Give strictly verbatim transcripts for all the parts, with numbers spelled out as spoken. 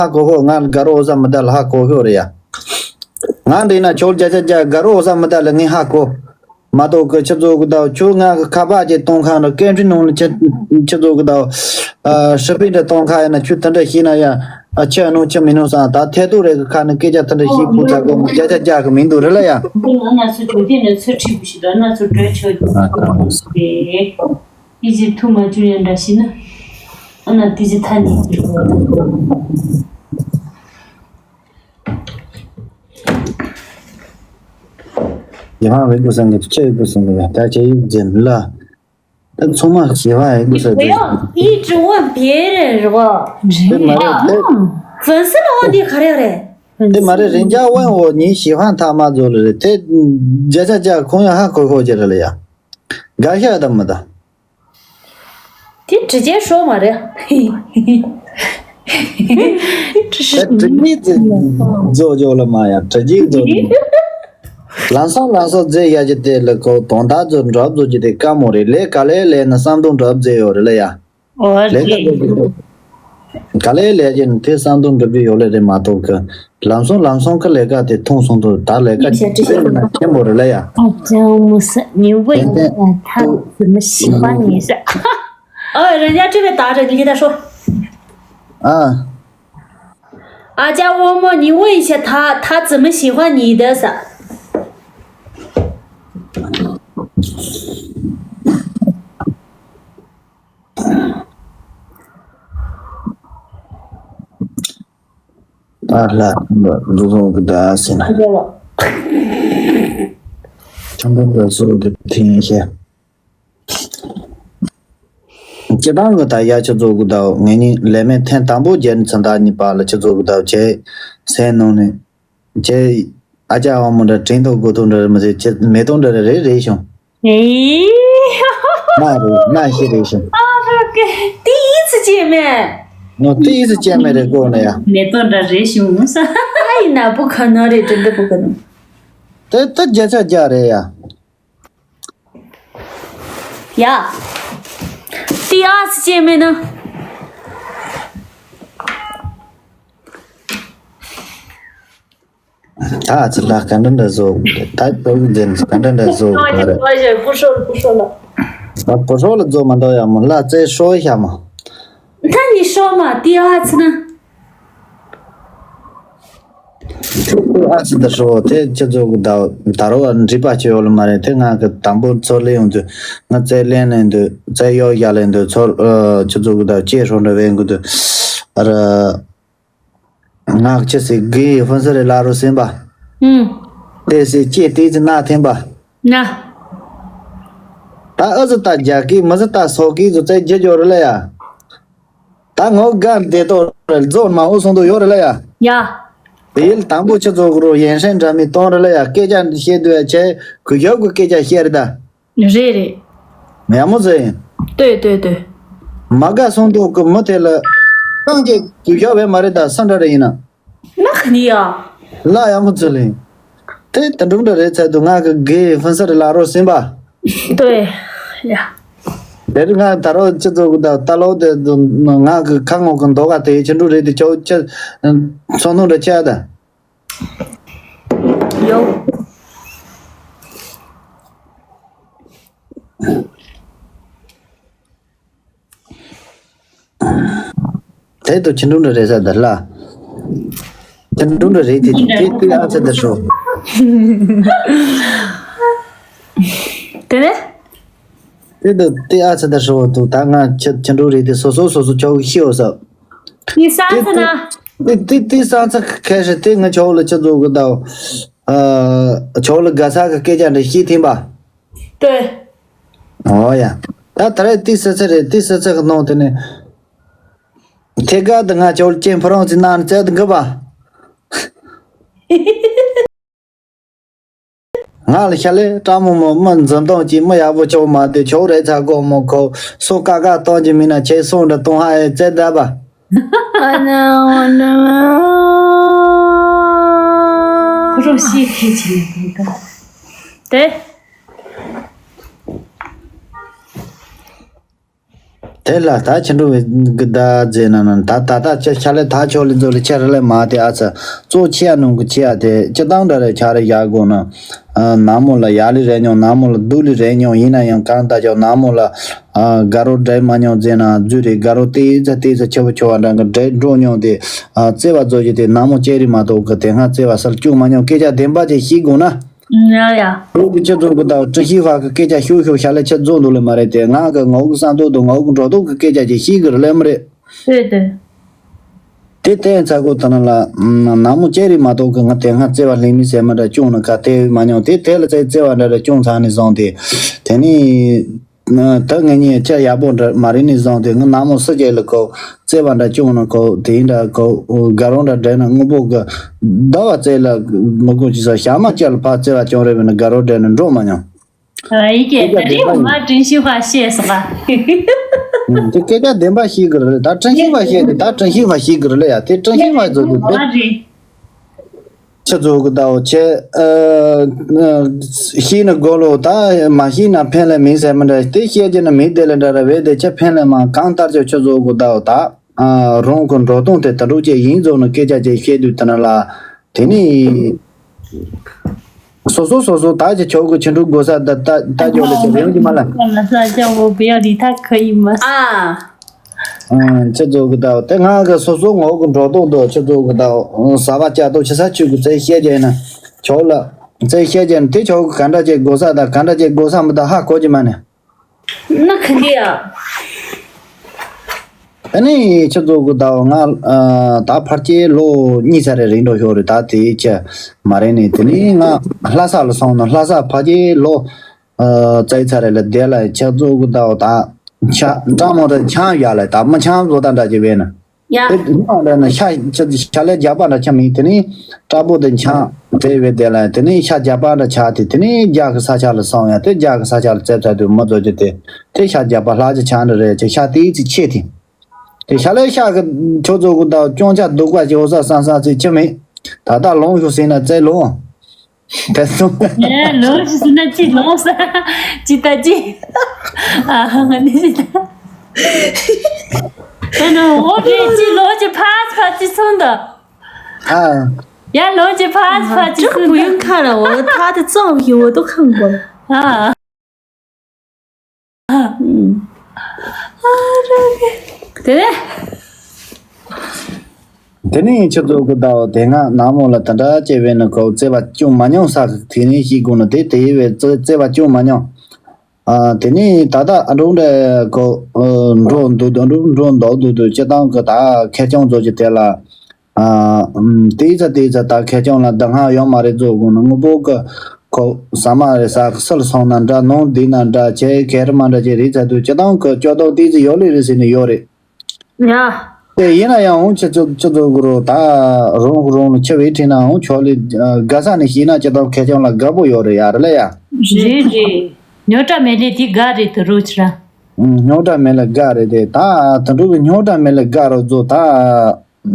ཧ་གོ་ཧོ། ང་དགའ་རོགས་ཨོ་ས་མི་ད་ལ་ཧ་གོ་ཧོ་རེད་ཡ། ང་འདྲི་ན་ཁྱོད་བརྒྱ་ཆ་བརྒྱ་དགའ་རོགས་ཨོ་ས་མི་ད་ལ་ངས་ཧ་གོ། མ་གཏོགས་ཀི་ཁྱེད་ཚོ་གི་ད་ཁྱོད་ང་གི་ཁ་པར་གྱི་གཏོང་ཁང་དང་སྐད་འཕྲིན་ནང་ལ་ཁྱེད་ཁྱེད་ཚོ་གི་ད་ཨ་ཧྲི་པིན་དུ་གཏོང་ཁ་ཡིན་ན་ཁྱོད་དེ་འདྲ་ཤེས་ན་ཡ། ཨ་ཁྱེད་ཨ་ནུ་ཁྱེད་མི་ནུ་སང་ད་ཐད་གཏོང་རེ་གི་ཁ་ནས་སྐད་ཆ་དེ་འདྲ་ཤེས་ཕུག་ཚ་གོ་མོ་བརྒྱ་ཆ་བརྒྱ་གི་མིང་འདུག་རེད་ལ་ཡ། ང་ཚོ་བྱུང་དེ་ནས་ཚུར་ཁྲིད་པ་ཞིག་དང་ང་ཚོ་བྲོས་ཆོག་རེད། དེ་ཅི་ཐུག་མ་བཅུག་ཡང་འདྲ་ཞིག་ན། ཨ་ན་དེ་ཅི་ཐ་ནི། ཡང་བའི་གོ་སང་གི་ཆེ་གོ་སང་གི་ད་ཆེ་ཡིག་འཛིན་ལ། ད་ཚང་མ་ཞི་བ་ཡིན་དུས་ས་དེ། 不要一直问别人是吧？ དེ་མ་རེད་དེ། 粉丝的问题 ག་རེ་རེད། དེ་མ་རེད། 人家问我你喜欢他吗 ཟེར་ལ་རེད་དེ། བརྒྱ་ཆ་བརྒྱ་ཁོང་ཡང་ཧ་གོ་གོ་ཅི་རེད་ལ་ཡ། དགའ་ཤ་དང་མི་དང་། དེ་直接说 མ་རེད། དྲི་ངད་ཙི་རྫོ་རྒྱོ་ལ་མ་ཡ་དྲི་ཇིག་རྫོ། ལམ་སང་ལམ་སང་རྫས་ཡ་གྱི་དེ་ལ་ཁོ་དོན་དག་རྫོ་འགྲོ་རྫོ་གྱི་དེ་དཀའ་མོ་རེད། ལས་ག་ལས་ལས་ན་བསམ་དོན་འགྲོ་རྫས་ཡོད་རེད་ལ་ཡ། ཨོ་ལས་ཀ་རེད། རྫོ་གི་དེ་ག་ལས་ལས་ཀྱི་དེ་བསམ་དོན་འགྲུབ་ཀྱི་ཡོད་ལས་རེད་མ་གཏོགས་གི་ལམ་སང་ལམ་སང་གི་ལས་ཀ་དེ་ཐུང་སོང་དུ་ད་ལས་ཀ་ཅི་བྱེད་ན་ཆེན་པོ་རེད་ལ་ཡ། 啊，詹姆斯，你问一下他怎么喜欢你是？ ཨ། 人家这边打着，你给他说。 ཨ། 阿加窝么，你问一下他，他怎么喜欢你的撒？ ཨ་ལ་འདུ་འཛོམས་ཀྱི་ད་ཟེར་ན། ཆང་པོ་འདི་ཚོ་གི་ཐེངས་ཤེས། སྤྱི་བཏང་གི་ད་ཡ་ཁྱེད་ཚོ་གི་ད་ངེད་གཉིས་ལས་མེད་ཐེངས་དང་པོ་རྒྱལ་ཚན་ད་གཉིས་པ་ལ་ཁྱེད་ཚོ་གི་ད་བྱས་སེམས་ནང་ནས་བྱས་ཨ་ཅག་དབང་མོ་འདྲ་དྲན་ཐོག་དགོས་ཐོག་འདྲ་རེད་མི་ཚེ་ཁྱེད་མེ་ཏོག་འདྲ་རེ་རེ་རེད་བྱུང་། 哎， མ་རེད་མ་ཤི་རེད་བྱུང་། 啊，这个第一次见面。 ནོ་དེ་ཡིས་ཅན་མེ་རེ་གོ་ནས་ཡ། 没动着人熊啥。哎，那不可能的，真的不可能。 དེ་དེ་བརྒྱ་ཆ་བརྒྱ་རེད་ཡ། 呀，第二次见面呢？ ད་ཨ་ཙི་ལ་ག་འདྲ་འདྲ་བཟོ། ད་ཏོག་ཙམ་ག་འདྲ་འདྲ་བཟོ་ག་རེད། 不说了，不说了。 ད་བུ་ཧྲོ་ལ་བཟོ་མ་འདུག་ཡ་མོ་ལ་རྩེ་ཧྲོ་ཤ་མོ། 那你说嘛，第二次呢？ ཨ་ཙི་ད་ཧྲོ་དེ་ཁྱེད་ཚོ་གི་ད་ད་རོ་འདྲི་པ་ཆེ་ཡོད་ལ་མ་རེད། དེ་ང་གི་དང་པོ་ཚོ་ལེན་ཡོང་དུས་ང་རྩེ་ལེན་ལེན་དུས་རྩེ་ཡོ་ཡ་ལེན་དུས་ཚོ་ཁྱེད་ཚོ་གི་ད་ཅེ་ཧྲོ་འདྲ་བས་གི་དུས་ཨ་ར། ངག་ཆེ་སི་གི་ཧྥུན་སི་རི་ལ་རུ་སིན་པ། ཨུམ། ཏེ་སི་ཅེ་ཏི་ཙི་ན་ཐེན་པ། ན། ད་ཨ་ཟི་ད་རྒྱ་གི་མི་ཟི་ད་སོ་གི་ཟུ་ཙེ་རྒྱ་ཇོ་རི་ལ་ཡ། ད་ངོ་ག་འདེ་ཏོ་རི་ཛོ་མ་འུ་སོང་དུ་ཡོ་རི་ལ་ཡ། ཡ། དེ་ཡིལ་དང་པོ་ཆི་ཙོ་གི་རུ་ཡན་ཧྲན་འདྲ་མི་གཏོང་རི་ལ་ཡ་སྐད་ཆ་བཤད་དུས་ཡ་ཆེ་གུ་ཡོ་གུ་སྐད་ཆ་བཤད་རི་ད། རེད་རེད། ཡག་མོ་ཟེར། ལྟོས་ལྟོས་ལྟོས། མ་དགའ་སོང་འདུག་གི་མི་དེ་ལ། སངས་རྒྱས་དུས་ཞག་བས་མ་རེད་ད་སུ་འདྲ་རེད་ཡིན་ན། ན་ཁ་ནི་ཡ། ལ་ཡག་མོ་ཚུལ་ཡིན། དེ་ད་འགྲུབ་འདྲ་རེད་ཚད་དུ་ང་གི་དགེ་ཧྥུན་སར་ལ་རོ་ཟིན་པ། ལྟོས། ཡ། དེ་རིང་ང་ད་རོ་ཅི་ཚོ་གི་ད་ད་ལོ་དེ་ང་གི་ཁ་ངོ་གི་མདོག་ག་དེ་ཆི་འགྲོ་རེད་དེ་ཁྱོད་ཅི། ཚོང་ནོ་འདྲ་ཆེ་ད། ཡོ། དེ་དུ་ཆི་འགྲོ་འདྲ་རེད་ས་འདི་ལ། ཆི་འགྲོ་འདྲ་རེད་དེ་དེ་དེ་ཨ་ཚ་འདི་ཧྲོ། དེ་ནས། དེ་དུ་དེ་ཨ་ཚ་འདི་ཧྲོ་དུ་ད་ང་ཆི་ཆི་འགྲོ་རེད་དེ་སོ་སོ་སོ་སོ་ཆོག་ཤི་འོ་ས། 第三次呢？ དེ་དེ་དེ་ས་ཚ་ཁ་ཤས་དེ་ང་ཆོག་ལ་ཆི་འགྲོ་གི་ད། ཨ་ཆོག་ལ་དགའ་ས་གི་སྐད་ཆ་འདྲ་ཤི་ཐིམ་པ། 对。 ཨོ་ཡ། ད་ད་རེས་ཏི་སི་ཚེ་རེད། ཏི་སི་ཚེ་གི་ནང་དེ་ནས། ཐེ་ག་དེ་ང་ཅོལ་ཅན་ཕ་རོང་ཅི་ན་ན་ཙེ་དེ་གི་པ། ང་ལ་ཤ་ལེ་ཀྲ་མོ་མོ་མི་འཛིན་སྟངས་ཀྱི་མི་ཡག་པོ་ཆོག་མ་དེ་ཆོག་རེད་ཚ་གོ་མོ་ཁོ་སོ་ཀ་ཀ་གཏོང་གི་མིན་ན་ཁྱེད་སོང་འདྲ་གཏོང་ཧ་ཨེ་ཙེ་ད་པ། ཨ་ན་ཨོ་ན། ཁོ་རང་ཤེས་ཁེ་ཆེ་ནས་གོ་ད། དེ། དེ་ལ་ད་ཁྱེད་འགྲོ་བའི་གི་ད་རྫས་ན་ན་ད་ད་ད་ཁྱེད་ཁྱ་ལེ་ད་ཁྱོད་ལེ་ཛོ་ལེ་ཁྱེད་རེ་ལེ་མ་དེ་ཨ་ཚ་གཙོ་ཆེ་ཡ་ནང་གི་ཆེ་ཡ་དེ་ཁྱེད་དང་འདྲ་རེ་ཁྱ་རེ་ཡག་དགོས་ན། ནག་མོ་ལ་ཡག་ལེ་རེ་མྱོང་ནག་མོ་ལ་སྡུག་ལེ་རེ་མྱོང་ཡིན་ན་ཡང་གང་ལྟར་ཀྱང་ནག་མོ་ལ་དགའ་རོགས་འདྲེ་མ་མྱོང་རྫས་ན་རྫུ་རེ་དགའ་རོགས་ཏེ་ཚ་ཏེ་ཚ་ཆེ་བོ་ཆེ་བ་འདྲ་གི་འདྲེ་འགྲོ་མྱོང་དེ་བརྩེ་བ་རྫོ་རྒྱུ་དེ་ནག་མོ་ལྕེ་རི་མ་གཏོགས་གི་དེ་སྔ་བརྩེ་བ་སལ་བཅུག་མ་མྱོང་སྐད་ཆ་བདེན་པ་ཅིག་ཤེས་དགོས་ན། ཡ་ཡ། བོད་ཀྱི་སྤྱི་ཚོགས་ཀྱི་ལྟ་བ་བཀྲ་ཤིས་ཧྭ་གི་སྐད་ཆ་ཤོད་ཤོད་ཤ་ལེ་ཆེ་རྫོགས་འདུག་ལེ་མ་རེད་དེ་ང་གི་ངའོ་གི་བསམ་ཚུལ་དང་ངའོ་གི་འགྲོ་སྟངས་ཀྱི་སྐད་ཆ་ཅིག་ཤེས་གི་རེད་ལེ་མ་རེད། ཨེ་དེ། དེ་ལྟའི་ཚ་གོ་ད་ན་ལ་ནག་མོ་ལྕེ་རི་མ་གཏོགས་གི་ང་དེ་སྔ་བརྩེ་བ་ལྷད་མེད་ཟེར་མ་འདྲ་བཅུག་ན་ག་དེ་མ་མྱོང་དེ་དེ་ལ་བརྩེ་བརྩེ་བ་འདྲ་འདྲ་བཅུག་ཚར་ནས་བཟུང་སྟེ་དེ་ནི། ད་ངེད་གཉིས་ཆ་ཡག་པོ་འདྲ་མ་རེད་ནས་བཟུང་སྟེ་ང་ནག་མོ་སུ་སྐྱེ་ལ་གོ་བརྩེ་བ་འདྲ་བཅུག་ན་གོ་དེ་འདྲ་གོ་དགའ་རོགས་འདྲ་འདྲེ་ན་དངོས་པོ་གི་ཟླ་བ་བརྩེ་ལ་མི་དགོས་ཅི་ས་ཞག་མ་བཅད་ལ་ཕ་བརྩེ་བ་བཅུག་རེད་བས་ན་དགའ་རོགས་འདྲེ་ན་འགྲོ་མ་མྱོང་། ཡི་གེ་ད་རེས་ངོ་མ་དྲིན་ཤི་ཧྭ་ཤེས་སོང་ཨ། དེ་སྐད་ཆ་བདེན་པ་ཤེས་གི་རེད་ད་དྲིན་ཤི་ཧྭ་ཤེས་དེ་ད་དྲིན་ཤི་ཧྭ་ཤེས་གི་རེད་ལ་ཡ་དེ་དྲིན་ཤི་ཧྭ་ཟེར་དུས་དེ། ཁྱེད་ཚོ་གི་ཟླ་བོ་ཆེ། ཤེས་ན་དགོས་ལོ་ད་མ་ཤེས་ན་ཕན་ལས་མིན་ཟེར་མི་འདྲ་དེ་བཤད་རྒྱུ་ན་མི་དེ་ལས་འདྲ་ར་བས་དེ་ཆ་ཕན་ལས་མ་གང་ལྟར་ཀྱང་ཁྱེད་ཚོ་གི་ཟླ་བོ་ད་རང་གི་འགྲོ་སྟངས་དེ་ད་འགྲོ་ཅེས་ཡིན་ཟོ་ན་སྐད་ཆ་ཅིག་བཤད་དུས་ད་ན་ལ་དེ་ནི། སོ་སོ་སོ་སོ་ད་ཅི་ཆོག་གི་ཆེན་འགྲོ་དགོས་ས་ད་ད་ད་ཅོག་ལ་ཅི་རེད་ཀྱི་མ་ལ། ལ་ས་ཅང་བོ་བེ་ཡ་རི་ཐ་ཁ་ཡི་མ། ཨ། ཁྱེད་ཚོ་གི་ད་དེ་ང་གི་སོ་སོ་ངོ་གི་འགྲོ་སྟངས་དུ་ཁྱེད་ཚོ་གི་ད་ཟ་བ་བཅའ་དོ་ཆེ་ས་ཆུ་གི་རྩེ་བཤད་རྒྱ་ཡིན་ན་ཆོག་ལ། རྩེ་བཤད་རྒྱ་ཡིན་དེ་ཆོག་གི་ག་འདྲ་ཅིག་དགོས་ས་ད་ག་འདྲ་ཅིག་དགོས་ས་མི་ད་ཧ་གོ་གི་མ་ནི། ན་ཁ་འདི་ཡ། ཨ་ནི་ཁྱེད་ཚོ་གི་ད་ང་ད་ཕར་ཆེ་ལོ་གཉིས་ཚར་རེ་རིང་འགྲོ་ཤོག་རེ་ད་དེ་ཆེ་མ་རེད་ནི་དེ་ནི་ང་ལྷ་ས་ལ་སོང་ན་ལྷ་ས་ཕར་ཆེ་ལོ། ཨ་བཙལ་ཚར་རེད་ལ་བསྡད་ལ་ཁྱེད་ཚོ་གི་ཟླ་བ་དང་ཤ་སྤྲང་མོ་དང་ཆང་ཡ་ལ་ད་མི་ཆང་བཟོ་ད་འདྲ་ཅིག་བས་ན། ཡ། དེ་ནང་ལ་ན་ཤ་ཤ་ལས་རྒྱག་པ་འདྲ་ཆ་མིན་དེ་ནི་སྤྲང་པོ་དང་ཆང་བྲེལ་བའི་དེ་ལ་དེ་ནི་ཤ་རྒྱག་པ་འདྲ་ཆ་དེ་དེ་ནི་རྒྱ་གི་ས་ཆ་ལ་སོང་ཡ་དེ་རྒྱ་གི་ས་ཆ་ལ་བཙལ་ཚར་དུས་མི་བཟོ་རྒྱུ་དེ་དེ་ཤ་རྒྱག་པ་ལྷག་ཅིག་ཆང་འདྲ་རེད་ཅེ་ཤ་དེའི་ཚིག་ཆེ་དེ། དེ་ཤ་ལས་ཤ་གི་ཁྱོད་ཚོ་གི་ཟླ་བ་སྐྱོན་ཆ་སྡུག་པ་ཅིག་འོ་ས་སང་སང་ཚིག་ཆི་མིན་ད་ལྟ་ལོང་ཞུ་ཟིན་ན་བཙལ་ལོང་། དེ་སོང་། ལོ་ཞིག་ཟིན་ན་ཅི་ལོང་ས་ཅི་ལྟ་ཅི། ཨ་ཧ་ང་ནི་ཅི་ལྟ། ཨ་ནི་འོ་དེ་ཅི་ལོ་ཅི་ཕ་ཕ་ཅི་སོང་ད། ཨ། ཡ་ལོ་ཅི་ཕ་ཕ་ཅི་这个不用看了，我他的照片我都看过了。啊。 དེ་ནས། དེ་ནས་ཁྱེད་ཚོ་གི་ཟླ་བ་དེ་སྔ་ནག་མོ་ལ་དེ་འདྲ་བྱས་པས་ན་ཁོ་བརྩེ་བ་བཅུག་མ་མྱོང་ས་གི་དེ་ནས་ཤེས་དགོས་ན་དེ་དེ་ཡི་བས་བརྩེ་བརྩེ་བ་བཅུག་མ་མྱོང་། ཨ་དེ་ནས་ད་ལྟ་ཨ་འབྲུག་འདྲ་ཁོ་འགྲོ་འདུག་འདུག་འགྲོ་འདུག་འདུག་སྤྱི་བཏང་གི་ད་ཁེར་རྐྱང་བཟོ་གི་དེ་ལ། ཨ་ཨམ་དེའི་ཚ་དེའི་ཚ་ད་ཁེར་རྐྱང་ལ་ད་སྔ་ཡོང་མ་རེད་བཟོ་དགོས་ན་དངོས་པོ་གི་ཁོ་ཟ་མ་རེད་ས་གི་སུ་ལ་སོང་ན་འདྲ་ནང་འདི་ན་འདྲ་ཁྱེད་ཁེར་མ་འདྲ་ཁྱེད་རེད་ཚ་དུས་སྤྱི་བཏང་གི་སྐྱོ་ཏོག་དེའི་ཚ་ཡོད་ལེ་རེད་ཟེར་ནས་ཡོད་རེད། ཡ། དེ་ཡིན་ན་ཡང་འོང་ཁྱེད་ཚོ་ཁྱེད་ཚོ་གི་རོ་ད་རོང་རོང་ལ་ཁྱེད་བེད་ཁྲིད་ན་འོང་ཆོག་ལེ་དགའ་ས་ནས་ཤེས་ན་སྤྱི་བཏང་ཁེར་རྐྱང་ལ་དགའ་པོ་ཡོད་རེད་ཡ་རེད་ལ་ཡ། རེད་རེད། ཉོ་གྲ་མེད་ལེ་དེ་དགའ་རེད་དུ་རོ་ཆི་ར། ཨུམ་ཉོ་གྲ་མེད་ལ་དགའ་རེད་དེ་ད་དུ་འགྲོ་གི་ཉོ་གྲ་མེད་ལ་དགའ་རོ་བཟོ་ད།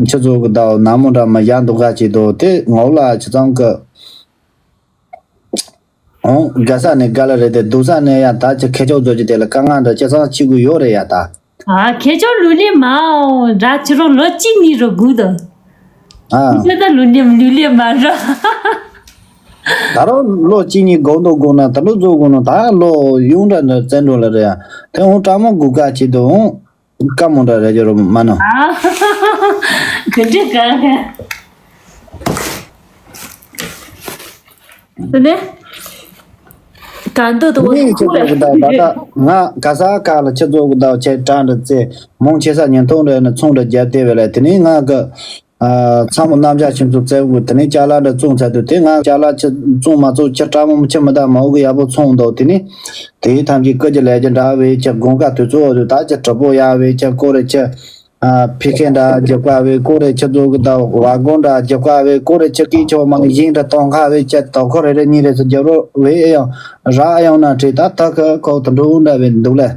ཁྱེད་ཚོ་གི་ཟླ་བ་ནག་མོ་འདྲ་མ་ཡག་འདུག་ག་ཅིག་འདུག་དེ་ངོ་ལ་ཁྱེད་ཚང་གི་ཨོང་དགའ་ས་ནས་དགའ་ལ་རེད་དེ་སྡུག་ས་ནས་ཡང་ད་ཁྱེད་ཁེ་ཆོག་བཟོ་རྒྱུ་དེ་ལ་དཀའ་ངལ་འདྲ་ཁྱེད་ཚང་ཆི་དགོས་ཡོད་རེད་ཡ་ད། ཨ་ཁྱེད་ཆོག་ལུས་ལེ་མ་འོང་ར་ཁྱེད་རང་ལོ་གཅིག་གཉིས་རུ་སྒུག་དང་། ཨ་ཁྱེད་ད་ལུས་ལེ་ལུས་ལེ་མ་ར། ད་རུང་ལོ་གཅིག་གཉིས་སྒུག་འདུག་སྒུག་ན་ད་ལོ་སྒུག་ན་ད་ལོ་ཡུང་འདྲ་འདྲ་བཙན་འགྲོ་ལ་རེད་ཡ་དེ་འོང་དྲག་མོ་སྒུག་ག་ཅིག་འདུག་འོང་། དཀའ་མོ་འདྲ་རེད་ཀྱི་རོ་མ་ནོ། ཨ། ག་འདྲ་ག་ག་དེ་ནས། ག་འདོད་དུ་ངས་ཁྱེད་ཚོ་གི་ད་ད་ད་ང་ག་ས་ག་ལ་ཁྱེད་ཚོ་གི་ད་ཁྱེད་དྲ་འདྲ་ཙེ་མོང་ཆེ་ས་ཉན་ཐོང་འདྲ་ནི་ཚོང་འདྲ་རྒྱབ་བལྟས་བས་ལ་དེ་ནས་ང་གི་ཚ་མོ་རྣམ་གཞག་ཁྱེད་ཚོ་བཙལ་དགོས་དེ་ནས་ཅ་ལག་འདྲ་བཙོང་ཚར་དུས་དེ་ང་ཅ་ལག་ཁྱེད་བཙོང་མ་བཙོང་ཁྱེད་དྲ་མོ་མི་ཁྱེད་མི་ད་མ་འོ་གི་ཡག་པོ་ཚོང་འདུག་དེ་ནས། དེའི་ཐམས་ཅད་ཀུན་གྱི་ལས་ཀྱི་འདྲ་བའི་ཆ་དགོངས་ཀ་དུས་ཚོད་དུ་ད་ཀྱི་གྲུ་པོ་ཡ་བའི་ཆ་ཀོ་རེ་ཆ། ཕི་ཁེ་འདྲ་རྒྱབ་ཀ་བའི་ཀོ་རེ་ཆ་ཚོ་གི་ད་བ་གོ་འདྲ་རྒྱབ་ཀ་བའི་ཀོ་རེ་ཆ་ཀི་ཆོ་མང་ཞིང་འདྲ་གཏོང་ཁ་བའི་ཆ་དོ་ཁོ་རེ་རེ་གཉིས་རེ་ཚོ་རྒྱབ་རོ་བའི་ཨེ་ཡང་ར་ཨེ་ཡང་ན་ཁྲི་ད་ད་ཁ་ཁོ་ད་འགྲོ་འདྲ་བའི་འདུག་ལེ།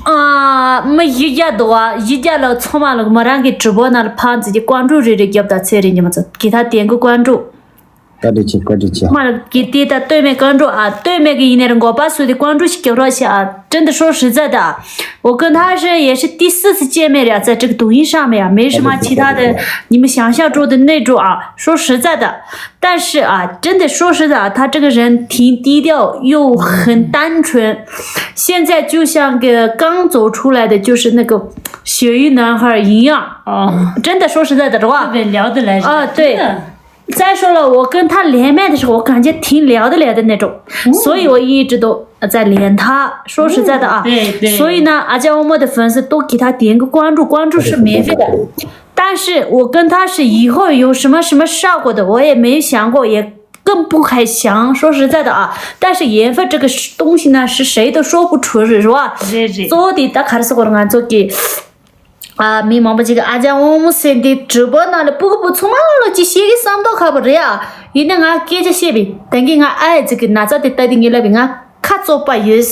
ཨ་མི་ཡི་རྒྱ་འདུག་བ་ཡི་རྒྱ་ལ་ཚང་མ་ལ་མི་རང་གི་གྲུ་པོ་ན་ལ་ཕ་འཛི་གི་ཀོན་འགྲོ་རེ་རེ་རྒྱབ་ད་ཚེ་རེ་ཉི་མ་ཚོ་གི་ད་དེང་གི་ཀོན་འགྲོ། བཀའ་དྲིན་ཆེ། བཀའ་དྲིན་ཆེ། མ་གི་དེ་ད་སྟོད་སྨད་ཀོང་སྤྲུགས་ཨ། སྟོད་སྨད་གི་ཡིན་ནའི་ར་འགོ་པ་སུ་དེ་ཀོང་སྤྲུགས་ཤིག་རྒྱབ་རོགས་བྱེད་ཨ། 真的说实在的，我跟他是也是第四次见面了，在这个抖音上面啊，没什么其他的，你们想象中的那种啊。说实在的，但是啊，真的说实在啊，他这个人挺低调又很单纯，现在就像个刚走出来的，就是那个血鱼男孩一样。哦，真的说实在的，是吧？特别聊得来。啊，对。真的再说了，我跟他连麦的时候，我感觉挺聊得来的那种，所以我一直都在连他。说实在的啊，对对所以呢，阿加欧莫的粉丝都给他点个关注，关注是免费的。但是我跟他是以后有什么什么效果的，我也没想过，也更不敢想。说实在的啊，但是缘分这个东西呢，是谁都说不出，是吧？རེད་རེད། 做的大卡是我们做给。 ཨ། མི་མང་པོ་ཅིག་གིས་ཨ་ཅག་དབང་མོ་ཟེར་འདི་直播ནང་ལ་སྤུ་གུ་བུ་ཚང་མ་ལོ་ཅིག་ཤེས་ཀྱི་བསམ་མདོག་ཁ་པོ་རེད་ཨ། ཡིན་ནའི་ང་སྐད་ཆ་བཤད་པའི་ད་གིན་ང་ཨ་ཡ་ཅིག་གི་ན་ཚ་དེ་ལྟ་དུས་ངས་ལབ་པའི་ང་ཁ་བཙོག་པ་ཡོད།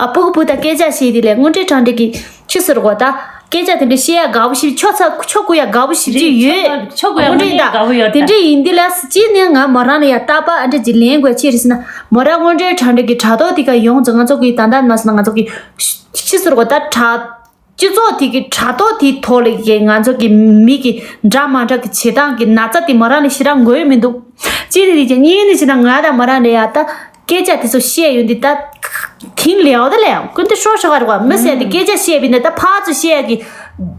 ཨ། སྤུ་གུ་བུ་དང་སྐད་ཆ་བཤད་དུས་ལས་དངོས་འབྲེལ་དྲང་འབྲེལ་གྱི་ཆི་ཟེར་གོ་ད། སྐད་ཆ་དེ་འདྲ་བཤད་ཡ་དགའ་པོ་ཞིག་ཆོ་ཚ་ཆོ་གུ་ཡ་དགའ་པོ་ཞིག་ཅིག་ཡོད། ཆོ་གུ་ཡ་དངོས་འབྲེལ་ད། དགའ་པོ་ཡོད་ད། དེ་འདྲ་ཡིན་དུས་ལ་སི་ཅི་ནས་ང་མོ་རང་ལ་ཡ་རྟག་པར་ཨ་འདྲ་ཅིག་ལན་དགོས་ཆེ་རེད་ཟེར་ན་མོ་རང་དངོས་འབྲེལ་དྲང་འབྲེལ་གྱི་དྲ་ཐོག་དེ་ག་ཡོང་ཙང་ང་ཚོ་གི་ད་ལྟ་མ་སོང་ན་ང་ཚོ་གི་ཆི་ཟེར་གོ་ད་དྲ། སྤྱི་ཚོགས་དེ་གི་དྲ་ཐོག་དེའི་ཐོག་ལ་གི་ང་ཚོ་གི་མི་གི་འདྲ་མ་འདྲ་གི་བྱེད་སྟངས་གི་ན་ཚ་དེ་མོ་རང་ལ་ཞེ་དྲག་འགོས་མི་འདུག་ཅི་རེད་རེད་ཀྱི་གཉིས་ནི་བྱེད་ན་ང་དང་མོ་རང་ལ་ཡ་ད་སྐད་ཆ་དེ་ཚོ་བཤད་ཡོང་དུས་ད་ཐིང་ལེའོ་ད་ལེའོ་ཀུན་ཏུ་ཧྲོ་ཧྲ་ག་རེད་བ། མི་ཟེར་དེ་སྐད་ཆ་བཤད་པའི་ནི་ད་ཕར་ཚུར་བཤད་ཡ་གི་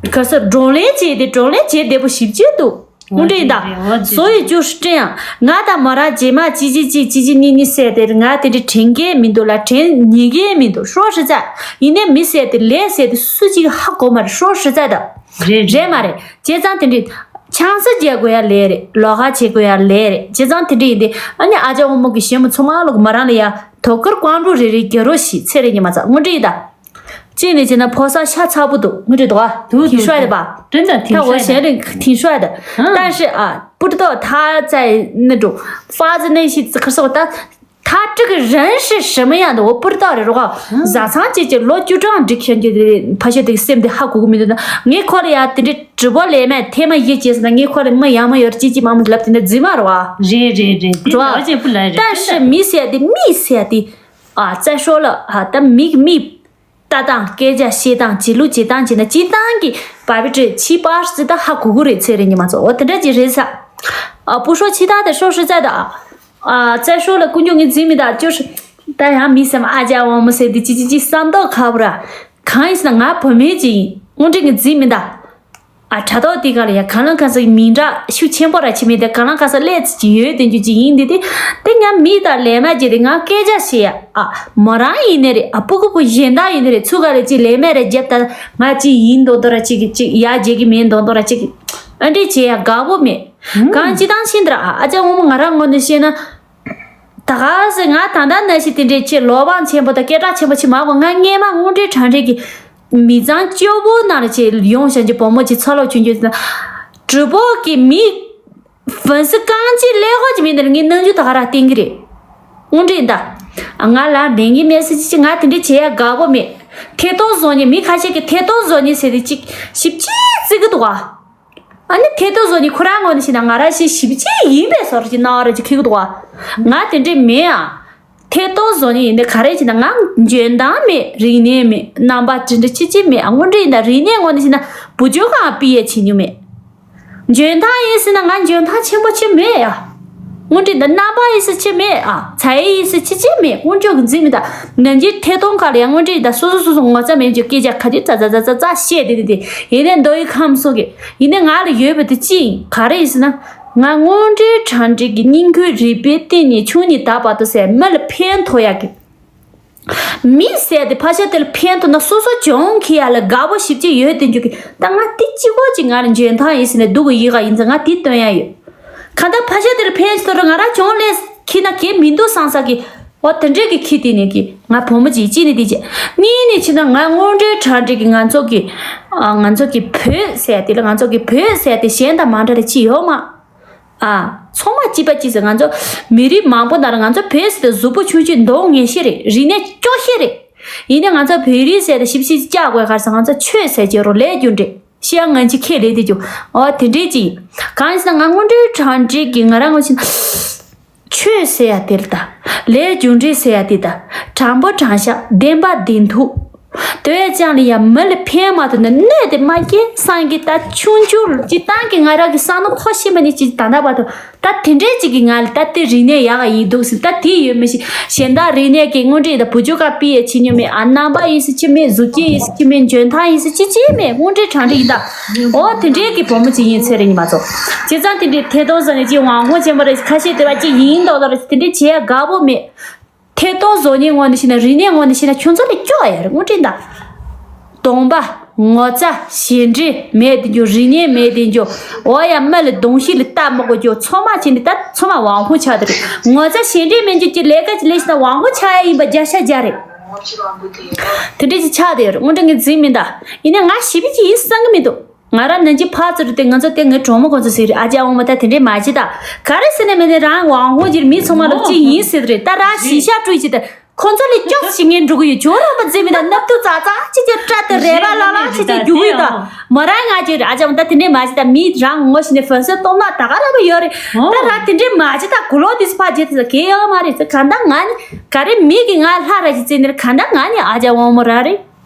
ག་ས་བགྲོ་གླེང་བྱས་ཏེ་བགྲོ་གླེང་བྱེད་བདེ་པོ་ཞེ་པོ་ཅིག་འདུག་དངོས་འབྲེལ་ཡིན་ད། འོ་དེ་རེད། 所以就是这样། ང་དང་མོ་རང་རྗེས་མ་གཅིག་གཅིག་གཅིག་གཅིག་གཅིག་གཉིས་གཉིས་ཟེར་དེར་ང་དེ་འདྲ་དྲན་གྱི་མི་འདུག་ལ་དྲན་ཉན་གྱི་མི་འདུག་ཧྲོ་ཧྲི་ཙ། ཡིན་ནའི་མི་ཟེར་དེ་ལས་ཟེར་དེ་སུ་གཅིག་ཧ་གོ་མ་རེད་ཧྲོ་ཧྲི་ཙ་ད། རེད་རེད་མ་རེད། བྱས་ཙང་དེ་འདྲ་ཆང་ས་རྒྱག་དགོས་ཡ་ལས་རེད། ལོགས་ཀ་བྱེད་དགོས་ཡ་ལས་རེད། བྱས་ཙང་དེ་འདྲ་ཡིན་དེ་ཨ་ནི་ཨ་ཅག་དབང་མོ་གི་ཞི་མོ་ཚང་མ་ལོག་མོ་རང་ལ་ཡ་དོ་ཁུར་ཀོང་སྤྲུགས་རེ་རེ་རྒྱག་རོགས་ཞེས་ཚེ་རེ་ཉི་མ་ཚ་དངོས་འབྲེལ་ཡིན་ད། གཅིག་ནས་བྱས་ན་ཕོ་གསར་ཤ་ཚ་པོ་འདུག་དངོས་འབྲེལ་འདུག་ཨ། འདུག་ཐིང་འདུག་ཤོད་དེ་པ།真的挺帅的。 他我嫌这挺帅的，但是啊，不知道他在那种发自内心可是我他他这个人是什么样的，我不知道这种。 བཟའ་ཚང་བཅས་ཀྱི་ལོ་བཅུ་གྲངས་འགྲིག་ཤན་གྱི་ཕ་ཤོད་དེ་སེམས་དེ་ཧ་གོ་གི་མི་འདུག་ན་ངས་ཁོ་ལ་ཡ་དེ་འདྲའི་直播ལས་མེད་ཐེ་མ་ཡི་བྱས་ཟེར་ན་ངས་ཁོ་ལ་མི་ཡག་མོ་ཡོད་ཅི་ཅི་མང་མོ་ལབ་དེ་འདྲ་རྫུན་མ་རེད་བ། རེད་རེད་རེད། དེ་རེད་བ། ལག་ཅེས་པུ་ལ་རེད། 但是མི་ཟེར་དེ་མི་ཟེར་དེ་ཨ་རྩ་ཤོར་ལ་ཨ་ད་མི་གི་མི། ལྟ་སྟངས་སྐད་ཆ་བཤད་སྟངས་བྱེད་ལུགས་བྱེད་སྟངས་བྱས་ན་སྤྱིར་བཏང་གི་བ་བི་ཀྲི་ཕྱི་པར་སི་ད་ཧ་གོ་གི་རེད་ཚེ་རིང་ཉི་མ་ཚོ་འོ་དེ་འདྲ་ཅིག་རེད་ས། ཨ་སྤུ་ཧྲོ་ཕྱི་ད་དེ་ཧྲོ་ཧྲི་ཙ་ད་ཨ་ཙ་ཧྲོ་ལ་ཀུན་སྐྱོང་ངས་འཛིན་མི་ད་ཅོ་ཧྲི་ད་ཡང་མི་སེམས་ཨ་ཅག་དབང་མོ་ཟེར་དེ་ཅི་ཅི་ཅི་བསམ་མདོག་ཁ་པོ་ར་གང་ཡིན་ཟེར་ན་ང་བུད་མེད་ཅིག་ཡིན་དངོས་འབྲེལ་ངས་འཛིན་མི་ད། ཨ་དྲ་ཐོག་དེ་ག་ལ་ཡ་གང་ལ་གང་ས་མིང་གྲགས་ཤུགས་ཆེན་པོ་ར་ཆེ་མེད་དེ་གང་ལ་གང་ས་ལས་ཚིག་ཅིག་ཡོད་དེ་འཇུ་ཅིག་ཡིན་དེ་དེ་དེ་ང་མི་དང་ལས་མ་བྱེད་དེ་ང་སྐད་ཆ་བཤད་ཡ་ཨ་མོ་རང་ཡིན་ནི་རེད་ཨ་སྤུ་གུ་སྤུ་གཞན་དག་ཡིན་ནི་རེད་ཚུ་ག་ལ་ཅིག་ལས་མེད་རེད་རྒྱབ་ད་ང་ཅིག་ཡིན་མདོག་མདོག་ར་ཅིག་ཅིག་ཡ་བྱེད་ཀྱི་མེད་མདོག་མདོག་ར་ཅིག་ཨ་འདྲས་བྱེད་ཡ་དགའ་པོ་མེད་གང་ཅི་དང་ཤིན་ཏུ་ར་ཨ་ཨ་ཅག་དབང་མོ་ང་རང་ངོས་ནས་བཤད་ན། ད་ག་ཟེ་ང་ད་ལྟ་ན་ཤི་དེ་འདྲའི་ཆེ་ལོ་བང་ཆེན་པོ་དང་སྐད་གྲགས་ཆེན་པོ་ཆེ་མ་གོ་ང་སྔས་མ་དངོས་འབྲེལ་དྲང་འབྲེལ་གྱི་མི་ཚང་སྐྱོ་པོ་ནང་ལ་ཆེ་ཡོང་བཞིན་གྱི་བུ་མོ་ཅིག་ཚ་ལོག་ཆུང་ཆུང་ཟེར་ན་གྲུ་པོ་གི་མི་ཧྥན་སི་རྐང་གཅིག་ཀླད་ཀོར་གྱི་མི་འདི་ལ་ངས་རྣམ་འགྱུར་ད་ག་ར་བསྟན་གི་རེད། དངོས་འབྲེལ་ཡིན་ད། ང་ལ་ལན་གྱི་མེད་ཟེར་ཅི་ཅི་ང་དེ་འདྲའི་བྱེད་ཡ་དགའ་པོ་མེད། ཐད་གཏོང་བཟོ་ཉེ་མི་ཁ་ཤས་ཀྱི་ཐད་གཏོང་བཟོ་ཉེ་ཟེར་དེ་ཅིག་ཞིབ་ཅིག་བརྩི་གི་འདུག་ཨ། ཨ་ནི་ཐད་གཏོང་བཟོ་ནི་ཁོ་རང་ངོས་ནས་བཤད་ན་ང་རང་ཞིག་ཞིབ་ཆ་ཡིན་པའི་བཟོ་འདྲ་ཅིག་སྣང་བ་རེ་ཅིག་འཁྱེར་གི་འདུག་བ། ང་དེ་འདྲས་མིན་ཨ། ཐད་གཏོང་བཟོ་ནི་ཡིན་ན་ག་རེ་བྱས་ན་ང་འཇོན་ཐང་མེད་རིག་གནས་མེད་རྣམ་པ་དེ་འདྲ་ཅི་ཅི་མེད་ཨ། དངོས་འབྲེལ་ཡིན་ན་རིག་གནས་ངོས་ནས་བཤད་ན་བུ་བཅོལ་གང་ཨ་ཕི་ཡེ་བྱེད་མྱོང་མེད། འཇོན་ཐང་ཡིན་ཟེར་ན་ང་འཇོན་ཐང་ཆེན་པོ་ཅིག་མེད་ཡ། དངོས་འབྲེལ་འདི་རྣམ་པ་ཡིན་ཟེར་ཅི་མེད་ཨ། ཚ་ཡི་ཡིན་ཟེར་ཅི་ཅི་མེད་དངོས་འབྲེལ་གི་འཛིན་མི་ད། ནམ་རྒྱུན་ཐད་གཏོང་ཁག་ལ་ཡང་དངོས་འབྲེལ་ད་སོ་སོ་སོ་སོ་ངོ་ཚ་མེད་ཀྱི་སྐད་ཆ་ག་དེ་ཙ་ཙ་ཙ་ཙ་ཙ་བཤད་དེ་དེ་དེ་ཡིན་ནའི་མདོ་ཡི་ཁམས་སོགས་ཀྱི་ཡིན་ནའི་ང་ལ་ཡོད་པ་དེ་ཅི་ཡིན་ག་རེ་ཡིན་ཟེར་ན། ང་དངོས་འབྲེལ་དྲང་འབྲེལ་གྱི་སྙིང་ཁུའི་རུས་པའི་གཏིང་ནས་ཆུང་ནས་ད་བར་དུ་ཟེར་མི་ལ་ཕན་ཐོགས་ཡག་གི་མི་ཟེར་དེ་ཕ་ཤ་དེ་ལ་ཕན་ཐོགས་ན་སོ་སོ་གྱོང་ཁེ་ཡ་ལ་དགའ་པོ་ཞིབ་ཅིག་ཡོད་དེ་འཇུག་གི་ད་ང་དེ་གཅིག་པོ་ཅིག་ང་ལ་འཇོན་ཐང་ཡིན་ཟེར་ནས་སྡུག་གི་ཡི་ག་ཡིན་ཟེར་ང་དེ་སྟོན་ཡ་ཡོད། གང་ལྟར་ཕ་ཤ་དེ་ལ་ཕན་ཞིག་ཐོག་ང་རང་གྱོང་ལས་ཁེ་ན་གེ་མི་འདུག་བསམ་ས་གི་འོ་དེ་འདྲས་ཀྱི་ཁེ་དེ་ནས་གི་ང་བུ་མོ་ཅིག་གཅིག་ནས་དེ་བྱས་གཉིས་ནས་ཕྱིན་ན་ང་དངོས་འབྲེལ་དྲང་འབྲེལ་གི་ང་ཚོ་གི་ང་ཚོ་གི་བོད་ཟེར་དེ་ལ་ང་ཚོ་གི་བོད་ཟེར་དེ་གཞན་དང་མ་འདྲ་ལ་ཅི་ཡོད་མ། ཨ། ཚང་མ་གཅིག་པ་གཅིག་ཟེར་ང་ཚོ་མི་རིགས་མང་པོ་ནང་ལ་ང་ཚོ་བོད་ཟེར་དེ་གཟུགས་པོ་ཆུང་ཆུང་མདོག་ངན་ཤས་རེད། རིག་གནས་སྐྱོ་ཤས་རེད། ཡིན་ནའི་ང་ཚོ་བོད་རིགས་ཟེར་དེ་ཞིབ་ཞིབ་བཅག་དགོས་ག་རེ་ཟེར་ང་ཚོ་ཆོས་ཟེར་གྱི་རོ་ལས་རྒྱུ་འདྲེ་ཤེས་ཡ་ང་ཅི་ཁས་ལེན་དེ་རྒྱུ་ཨོ་དེ་འདྲས་ཅིག་གང་ཡིན་ཟེར་ན་ང་དངོས་འབྲེལ་དྲང་འབྲེལ་གྱི་ང་རང་ངོ་ཤེས་ན། ཆོས་ཟེར་ཡ་དེ་ལ་ད། ལས་རྒྱུ་འབྲས་ཟེར་ཡ་དེ་ད། དྲང་པོ་དྲང་བཞག་བདེན་པ་བདེན་ཐུག་དེ་བས་ཀྱང་ལ་ཡ་མི་ལ་ཕན་མ་ཐོགས་ན་གནོད་དེ་མ་སྐྱེ་སངས་རྒྱས་ད་ཆུང་ཆུང་ལ་ཅི་ཏང་གི་ང་རང་གི་བསམ་བློ་ཁོ་ཤེས་མ་ནི་ཅི་ད་ལྟ་བར་དུ་ད་དེ་འདྲས་ཅིག་གི་ང་ལ་ད་དེ་རིག་གནས་ཡག་ག་ཡིན་འདུག་ཟེར་ད་དེ་ཡོད་མི་ཤེས་གཞན་དག་རིག་གནས་ཀྱི་དངོས་འབྲེལ་ད་བུ་ཆུ་ཁ་པི་ཡ་ཆི་ཉོ་མེད་ཨ་རྣམ་པ་ཡིན་ཟེར་ཅི་མེད་གཟུགས་སྐྱེས་ཡིན་ཟེར་ཅི་མེད་འཇོན་ཐང་ཡིན་ཟེར་ཅི་ཅི་མེད་དངོས་འབྲེལ་དྲང་འབྲེལ་ཡིན་ད། ཨོ་དེ་འདྲས་ཀྱི་བུ་མོ་ཅིག་ཡིན་ཚེ་རིང་ཉི་མ་ཚོ། བྱས་ཙང་དེ་འདྲས་ཐད་གཏོང་ཟེར་ནས་ཅི་དབང་ཁོང་ཆེན་པོ་རེད་ཁ་ཤས་དེ་བ་ཅི་ཡིན་མདོག་མདོག་རེད་དེ་འདྲས་བྱས་དགའ་པོ་མེད། ཐད་གཏོང་བཟོ་མཁན་ངོས་ནས་བཤད་ན་རིག་གནས་ངོས་ནས་བཤད་ན་ཁྱོད་ཚོ་ལས་སྐྱོ་ཡ་རེད་དངོས་འབྲེལ་ད། གདོང་པ། ངོ་ཚ། ཞེ་འདྲེ་མེད་དེ་འགྱོ་རིག་གནས་མེད་དེ་འགྱོ། འོ་ཡ་མི་ལ་གདོང་ཤེས་ལ་ལྟ་མི་དགོས་འགྱོ་ཚོ་མ་བྱས་ནས་ད་ཚོ་མ་དབང་ཁོང་ཆགས་དེ་རེད་ངོ་ཚ་ཞེ་འདྲེ་མེད་འགྱོ་ཀྱི་ལས་ཀ་ཅི་ལས་ཤི་ན་དབང་ཁོང་ཆགས་ཡ་ཡིན་པ་བརྒྱ་ཆ་བརྒྱ་རེད། དེ་འདྲས་ཅི་ཆགས་དེ་རེད་དངོས་འབྲེལ་ངས་འཛིན་མིན་ད། ཡིན་ན་ང་ཞི་བི་ཅི་ཡིན་བསམ་གི་མི་འདུག་ང་རང་ནང་གི་ཕར་ཚུར་དེ་ང་ཚོ་དེ་ངའི་གྲོགས་མོ་ཁོང་ཚོ་ཟེར་རེད་ཨ་ཅག་འོ་མ་ད་དེ་འདྲས་མ་བྱེད་ད། ག་རེ་ཟེར་ན་མེད་ནས་རང་དབང་ཧོ་གྱིར་མི་ཚང་མ་ལ་གཅིག་ཡིན་ཟེར་རེད་ད་རང་ཞི་ཤ་སྤྲུལ་བྱེད་ད། ཁོང་ཚོ་ལས་སྐྱོ་ཞིག་ངས་འགྲོ་གི་ཡོད་ཇོ་རོགས་པ་འཛིན་མི་ད་སྣབས་ཏུ་ཙག་ཙག་ཅི་ཅི་སྐྲ་དེ་རལ་པ་ལ་ལ་ཅི་ཅི་རྒྱུག་གི་ཡོད་ད། མོ་རང་ང་ཅི་རེད་ཨ་ཅག་འོ་མ་ད་དེ་འདྲས་མ་བྱེད་ད་མི་རང་ངོ་ཤེས་ནས་ཕན་སེ་སྟོང་ན་ད་ག་ར་བ་ཡོད་རེད། ད་རང་དེ་འདྲས་མ་བྱེད་ད་གུ་ལོ་དེ་སི་ཕ་བྱེད་དེ་ས་གེ་ཡོད་མ་རེད་ཟེར་ག་འདྲ་ང་ནི་ག་རེ་མི་གི་ང་ལྷ་ར་ཅི་བརྩེ་ནས་ག་འདྲ་ང་ནི་ཨ་ཅག་འོ་མ་ར་རེད།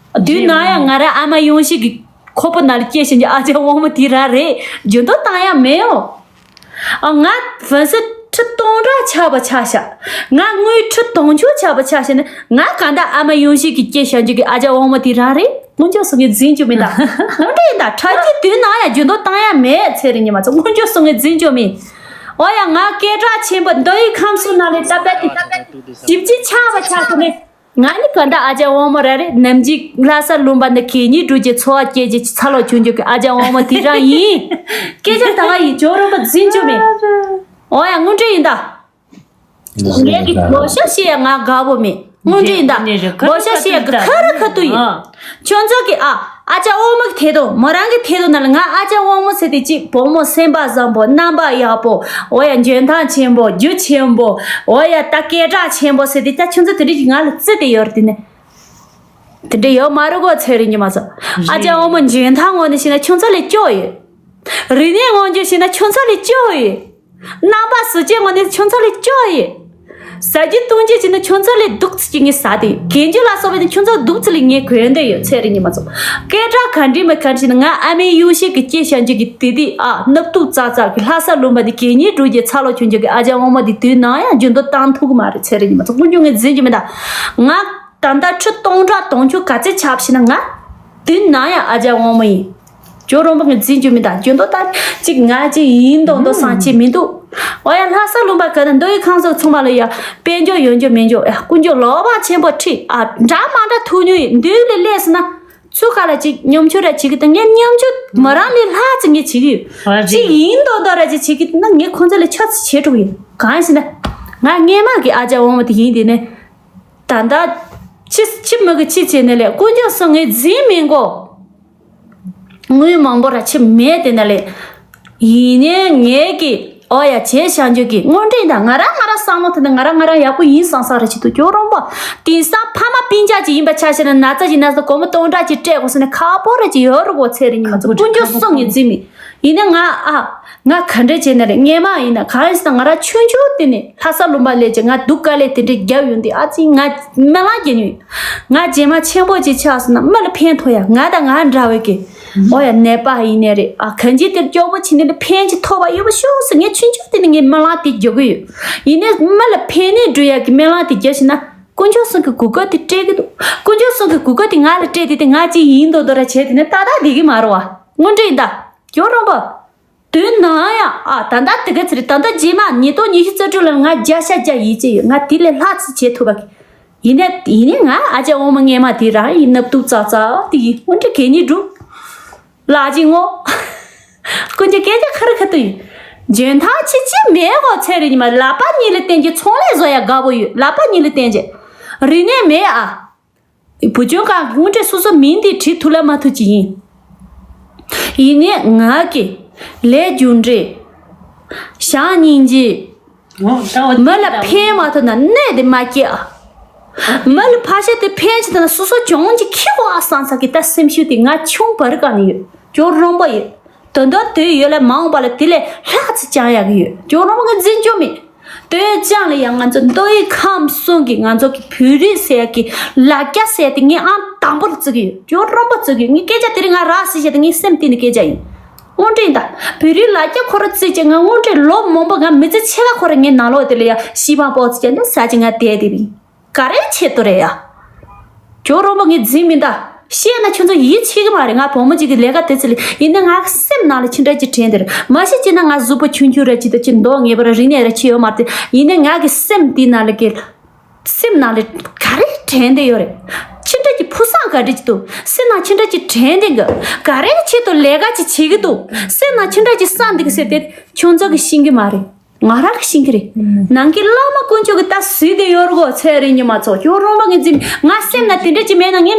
དུས་ན་ཡང་ང་ར་ཨ་མ་ཡོང་ཤིག་གི་ཁོ་པོ་ན་ལ་སྐྱེས་ཤིང་གི་ཨ་ཅག་དབང་མོ་དེ་ར་རེད་རྒྱུན་དུ་བཏང་ཡ་མེད་ཡོ། ཨ་ང་ཕན་སེ་ཁྲི་སྟོང་ཕྲག་ཆགས་པ་ཆགས་ཤག་ང་དངུལ་ཁྲི་སྟོང་ཕྲག་ཆགས་པ་ཆགས་ཤག་ནི་ང་ག་འདྲ་ཨ་མ་ཡོང་ཤིག་གི་སྐྱེས་ཤིང་གི་ཨ་ཅག་དབང་མོ་དེ་ར་རེད་དངོས་ཆོས་སུ་ངས་འཛིན་རྒྱུ་མེད་ད། དངོས་འབྲེལ་ཡིན་ད་ཁྲ་ཅི་དུས་ན་ཡང་རྒྱུན་དུ་བཏང་ཡ་མེད་ཚེ་རིང་ཉི་མ་ཚོ་དངོས་ཆོས་སུ་ངས་འཛིན་རྒྱུ་མེད། ཨོ་ཡ་ང་སྐད་གྲགས་ཆེན་པོ་མདོ་ཡི་ཁམས་སུ་ན་ལས་ད་ལྟ་དེ་ཞིབ་ཅི་ཆགས་པ་ཆགས་ཤག་ནི། ང་ནི་ག་འདྲ་ཨ་ཅག་དབང་མོ་ར་རེད་ནམ་རྒྱུན་ལྷ་ས་ལུང་པ་འདི་གད་སྙིགས་འགྲོ་རྒྱུ་འཚོ་བ་སྐྱེལ་རྒྱུ་ཚ་ལོ་ཆུང་རྒྱུ་གི་ཨ་ཅག་དབང་མོ་དེ་རང་ཡིན། སྐད་ཆ་ད་ག་ཡིན་ཇོ་རོགས་པ་འཛིན་རྒྱུ་མེད། འོ་ཡ་དངོས་འབྲེལ་ཡིན་ད། ངས་ཀྱི་བགོ་བཤའ་བཤད་ཡ་ང་དགའ་པོ་མེད་དངོས་འབྲེལ་ཡིན་ད། བགོ་བཤའ་བཤད་ཡ་གི་ཁ་རུ་ཁ་ཏུ་ཡིན། ཁྱོད་ཚོ་གི་ཨ་ཨ་ཅག་དབང་མོ་གི་ཐད་དུ་མོ་རང་གི་ཐད་དུ་ན་ལ་ང་ཨ་ཅག་དབང་མོ་ཟེར་ཏེ་གཅིག་བུ་མོ་སེམས་པ་བཟང་པོ་རྣམ་པ་ཡག་པོ་འོ་ཡ་འཇོན་ཐང་ཆེན་པོ་རྒྱུ་ཆེན་པོ་འོ་ཡ་ད་སྐད་གྲགས་ཆེན་པོ་ཟེར་ཏེ་ད་ཁྱོད་ཚོ་དེ་འདྲ་གི་ང་ལ་བརྩི་དེ་ཡོད་རེད་དེ་ནས། དེ་འདྲ་ཡོད་མ་རེད་གོ་ཚེ་རིང་ཉི་མ་ཚོ། ཨ་ཅག་དབང་མོ་འཇོན་ཐང་ངོས་ནས་བཤད་ན་ཁྱོད་ཚོ་ལས་སྐྱོ་ཡོད། རིག་གནས་ངོས་ནས་བཤད་ན་ཁྱོད་ཚོ་ལས་སྐྱོ་ཡོད། རྣམ་པ་གཟི་བརྗིད་ངོས་ནས་ཁྱོད་ཚོ་ལས་སྐྱོ་ཡོད། ཟ་རྒྱུ་བཏུང་རྒྱུ་བྱས་ན་ཁྱོད་ཚོ་ལས་སྡུག་ཙི་གི་ངས་ཟ་དེ་གན་རྒྱུ་ལ་སོགས་པའི་ཁྱོད་ཚོ་སྡུག་ཙི་ལས་ངས་གོན་དེ་ཡོད་ཚེ་རིང་ཉི་མ་ཚོ། སྐད་གྲགས་ག་འདྲི་མི་ག་འདྲི་ན་ང་ཨ་མའི་ཡུལ་ཤེས་ཀྱི་སྐྱེ་ཤ་འཇུ་གི་དེ་དེ་ཨ་སྣབས་ཏུག་ཙག་ཙག་གི་ལྷ་ས་ལུང་པ་དེ་གད་སྙིགས་འགྲོ་རྒྱུ་ཚ་ལོ་ཆུང་ཆུང་གི་ཨ་ཅག་དབང་མོ་དེ་དུས་ནང་ཡང་རྒྱུན་དུ་བཏང་ཐུབ་གི་མ་རེད་ཚེ་རིང་ཉི་མ་ཚོ་དཀོན་མཆོག་ངས་འཛིན་རྒྱུ་མི་འདའ། ང་ད་ལྟ་ཁྲི་སྟོང་ཕྲག་དུང་ཕྱུར་ག་ཚད་ཆགས་ཤི་ན་ང་དུས་ནང་ཡང་ཨ་ཅག་དབང་མོ་ཡིན། ཇོ་རོང་པ་ངས་འཛིན་རྒྱུ་མི་འདའ་རྒྱུན་དུ་ད་ཅིག་ང་ཅིག་ཡིན་མདོག་མདོག་སང་ཅི་མི་འདུག་ཨོ་ཡ་ལྷ་ས་ལུང་པ་ག་ན་མདོ་ཡི་ཁང་སོགས་ཚང་མ་ལ་ཡ་དཔལ་འབྱོར་ཡོད་འཇོ་མེད་འཇོ་ཡ་དཀོན་མཆོག་ལོག་པ་ཆེན་པོ་ཁྲིད་ཨ་འདྲ་མ་འདྲ་ཐུག་ཉུང་ཡིན་འདུག་ལས་ལས་སི་ན། ཚུ་ག་ལ་ཅིག་ཉམ་ཆུང་ར་ཅིག་གི་ད་ངས་ཉམ་ཆུང་མོ་རང་ལས་ལྷག་ཅིག་ངས་བྱེད་ཀྱི་ཡོད། ཅིག་ཡིན་མདོག་མདོག་ར་ཅིག་བྱེད་ཀྱི་ན་ངས་ཁོང་ཚོ་ལས་ཆ་ཚི་བྱེད་འགྲོ་གི་ཡིན་གང་ཡིན་ཟེར་ན། ང་སྔས་མ་གི་ཨ་ཅག་འོ་མ་དེ་ཡིན་དེ་ནས། ད་ལྟ་ཕྱི་ཕྱི་མི་གི་ཕྱི་བྱེད་ནས་ལས་དཀོན་མཆོག་གསུམ་ངས་འཛིན་མི་དགོ། དངུལ་མང་པོ་ར་ཕྱི་མེད་དེ་ནས་ལས། ཡིན་ནའི་ངས་ཀྱི་ཨོ་ཡ་བྱས་བཞག་འཇོག་གི་དངོས་འབྲེལ་དང་ང་རང་ང་རང་བསམ་བློ་ཐོན་ནས་ང་རང་ང་རང་ཡག་པོ་ཡིན་བསམ་བསམ་རེ་བྱེད་དུ་སྐྱོ་རོང་པོ། དེང་སང་ཕ་མ་སྤུན་ཀྱག་ཅིག་ཡིན་པ་ཆ་བཞག་ན་ན་ཚ་ཅིག་ན་ཚ་སྒོར་མོ་སྟོང་ཕྲག་ཅིག་སྤྲད་དགོས་ཟེར་ནས་ཁག་པོ་ར་ཅིག་ཡོད་རུ་གོ་ཚེ་རིང་ཉི་མ་ཚོ་དཀོན་མཆོག་གསུམ་ངས་འཛིན་མི། ཡིན་ན་ང་ཨ། ང་ག་འདྲ་བྱས་ན་རེད་སྔས་མ་ཡིན་ན་གང་ཡིན་ཟེར་ན་ང་རང་ཆུང་ཆུང་དེ་ནས་ལྷ་ས་ལུང་པ་སླེབས་ཀྱི་ང་སྡུག་དཀའ་ལས་དེ་འདྲས་རྒྱབ་ཡོང་དུས་ཨ་ཙི་ང་སྨོན་ལམ་རྒྱག་མྱོང་ཡོད། ང་རྗེས་མ་ཆེན་པོ་ཅིག་ཆགས་སོང་ན་མི་ལ་ཕན་ཐོགས་ཡ་ང་དང་ང་འདྲ་བའི་གི་ཨོ་ཡ་ནད་པ་ཡིན་ནའི་རེད་ཨ་གང་ཅི་དེར་སྐྱོ་པོ་བྱེད་ནས་ལ་ཕན་ཅིག་ཐོགས་པ་ཡོད་པ་ཤོག་ཟེར་ངས་ཆུང་ཆུང་དེ་ནས་ངས་སྨོན་ལམ་དེ་རྒྱག་གི་ཡོད། ཡིན་ནའི་མི་ལ་ཕན་ནས་འགྲོ་ཡ་གི་སྨོན་ལམ་དེ་རྒྱབ་ཤེ་ན་དཀོན་མཆོག་གསུམ་གི་གོ་སྐབས་དེ་སྤྲད་གི་འདུག་དཀོན་མཆོག་གསུམ་གི་གོ་སྐབས་དེ་ང་ལ་སྤྲད་དེ་དེ་ང་ཅིག་ཡིན་མདོག་མདོག་ར་བྱས་དེ་ནས་ཏག་ཏག་བསྡད་གི་མ་རེད་བ་དངོས་འབྲེལ་ཡིན་ད། སྐྱོ་རོང་པོ། དོན་ནང་ཡང་ཨ་ད་ལྟ་དེ་ག་ཚེ་རེད་ད་ལྟ་རྗེས་མ་ཉིས་སྟོང་ཉི་ཤུ་རྩ་དྲུག་ལ་ང་བརྒྱ་ཆ་བརྒྱ་ཡིད་ཆེས་ཡོད་ང་དེ་ལས་ལྷག་ཙི་བྱེད་ཐུབ་པ་གི། ཡིན་ནའི་ཡིན་ནའི་ང་ཨ་ཅག་འོ་མ་སྔས་མ་དེ་རང་ཡིན་སྣབས་དུག་ཙག་ཙག་དེ་ཡིན་དངོས་འབྲེལ་གད་སྙིགས་འགྲོ། ལག་ཅིག་ངོ་། ཀུན་གྱི་སྐད་ཆ་ཁ་རི་ཁ་ཐུག་ཡིན། འཇོན་ཐང་ཆེ་ཆེ་མེད་གོ་ཚེ་རིང་ཉི་མ་ལག་པ་གཉིས་ལ་བརྟེན་གྱི་ཚོང་ལས་བཟོ་ཡ་དགའ་པོ་ཡོད་ལག་པ་གཉིས་ལ་བརྟེན་གྱི། རིག་གནས་མེད་ཨ། བུ་ཆུང་གང་གི་དངོས་འབྲེལ་སོ་སོ་མིང་འདི་བྲིས་ཐུབ་ལ་མ་ཐུབ་ཅིག་ཡིན། ཡིན་ནའི་ང་གི་ལས་རྒྱུ་འབྲས། བྱམས་སྙིང་རྗེ། མི་ལ་ཕན་མ་ཐོགས་ན་གནོད་དེ་མ་སྐྱེ་ཨ། མི་ལ་ཕ་ཤ་དེ་ཕན་ཅི་ཐོགས་ན་སོ་སོ་གྱོང་ཅིག་ཁེ་བ་བསམ་ས་གི་ད་སེམས་ཤུགས་དེ་ང་ཆུང་བར་གང་ནས་ཡོད་ཇོ་རོང་པ་ཡོད། དོན་དག་དུས་ཡོད་ལ་མ་འོངས་པ་ལ་དེ་ལས་ལྷག་ཙི་བཅང་ཡག་གི་ཡོད་ཇོ་རོང་པ་ང་འཛིན་རྒྱུ་མེད། དོན་ཅང་ལ་ཡང་ང་ཚོ་མདོ་དབུས་ཁམས་གསུམ་གྱི་ང་ཚོ་གི་བོད་རིགས་ཟེར་ཡ་གི་ལ་རྒྱ་ཟེར་ཡ་དེ་ངས་ཨང་དང་པོར་བརྩི་གི་ཡོད། ཇོ་རོང་པ་བརྩི་གི་ཡོད། ངས་སྐད་ཆ་དེ་རིང་ང་རག་ཟེར་བྱས་ཏེ་ངས་སེམས་གཏིང་ནས་སྐད་ཆ་ཡིན། དངོས་འབྲེལ་ཡིན་ད། བོད་རིགས་ལ་རྒྱ་ཁོ་ར་བརྩིས་བྱས་ང་དངོས་འབྲེལ་ལོ་མང་པོ་ང་མི་ཚེ་ཕྱེད་ཀ་ཁོ་ར་ངའི་ནང་ལོགས་དེ་ལ་ཡ་ཤི་བ་པོ་ཚོ་ཀྱང་འདི་ཟ་ཅིག་ང་བསྡད་བསྡད་པ་ཡིན། ག་རེ་ཆེད་དུ་རེད་ཡ། ཇོ་རོང་པ་ངས་འཛིན་མི་འདའ། བཤད་ན་ཁྱོད་ཚོ་ཡིད་ཆེས་གི་མ་རེད། ང་བུ་མོ་གཅིག་གི་ལས་ཀ་དེ་ཚོ་ལས་ཡིན་ན་ང་སེམས་ནང་ལ་ཅི་འདྲ་ཅིག་དྲན་དེ་རེད། མ་གཞི་བྱས་ན་ང་གཟུགས་པོ་ཆུང་ཆུང་རེད། ཅི་ད་ཅི་མདོག་ངན་པ་ར་རིག་གནས་ར་ཆེ་ཡོད་མ་རེད། ཡིན་ན་ང་གི་སེམས་དེ་ནང་ལ་གི་སེམས་ནང་ལ་ག་རེ་དྲན་དེ་ཡོད་རེད། ཅི་འདྲ་ཅིག་ཕུགས་བསམ་ག་འདྲ་ཅིག་འདུག་སེམས་ནང་ཅི་འདྲ་ཅིག་དྲན་དེ་གི་ག་རེ་ཆེད་དུ་ལས་ཀ་ཅིག་བྱེད་གི་འདུག་སེམས་ནང་ཅི་འདྲ་ཅིག་བསམ་དེ་གི་ཟེར་དེ་ཁྱོད་ཚོ་གི་ཤེས་གི་མ་རེད། ང་རང་གི་ཤེས་ཀྱི་རེད། ནང་གི་བླ་མ་དཀོན་མཆོག་གི་ད་གཟིགས་དེ་ཡོད་རེད་གོ་ཚེ་རིང་ཉི་མ་ཚོ་ཁྱོད་རོང་པ་ངས་འཛིན་ང་སེམས་ན་དེ་འདྲ་ཅིག་མེད་ན་ངས་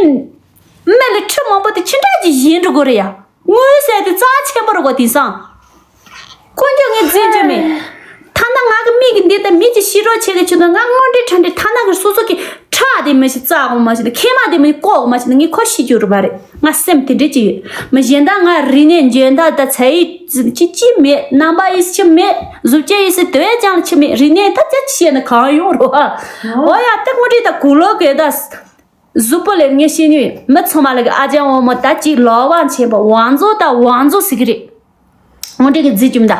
སྨན་ལ་ཁྲི་མང་པོ་དེ་ཅི་འདྲ་ཅིག་ཡིན་འགྲོ་དགོས་རེད་ཡ། དངུལ་ཟེར་དེ་རྩ་ཆེན་པོ་རེད་གོ་དེང་སང་། དཀོན་མཆོག་ངས་འཛིན་རྒྱུ་མེད། ཐ་ན་ང་གི་མིག་གི་འདི་ལྟ་མི་གཅིག་ཤི་རོགས་བྱེད་གི་ཆུ་ན་ང་དངོས་འབྲེལ་ཁྲ་འབྲེལ་ཐ་ན་གི་སོ་སོ་གི་ཁྲག་དེ་མི་ཤི་རྩ་དགོས་མ་ཤི་ན་མཁལ་མ་དེ་མི་ཤི་ལྐོག་དགོས་མ་ཤི་ན་ངས་ཁོ་ཤི་རྒྱུ་རེད་པ་རེད། ང་སེམས་དེ་འདྲ་ཅིག་ཡོད། མི་གཞན་དག་ང་རིག་གནས་འཇོན་ཐང་དང་ཚ་ཡི་ཅི་ཅི་མེད། རྣམ་པ་ཡི་ཅི་མེད། གཟུགས་ཅན་ཡི་སི་དོད་ཅང་ཅི་མེད། རིག་གནས་ད་ཅི་བཤད་ན་གང་ཡོང་རོ། ཨོ་ཡ་ད་དངོས་འབྲེལ་ད་གུ་ལོ་གེ་ད་གཟུགས་པོ་ལས་ངས་ཤེས་ནུས་མི་ཚང་མ་ལ་གི་ཨ་ཅག་འོ་མ་ད་ཅིག་ལོ་དབང་ཆེན་པོ་ཝང་ཛོ་ད་ཝང་ཛོ་ཟེར་གི་རེད། དངོས་འབྲེལ་གྱི་རྫི་ཅུམ་ད།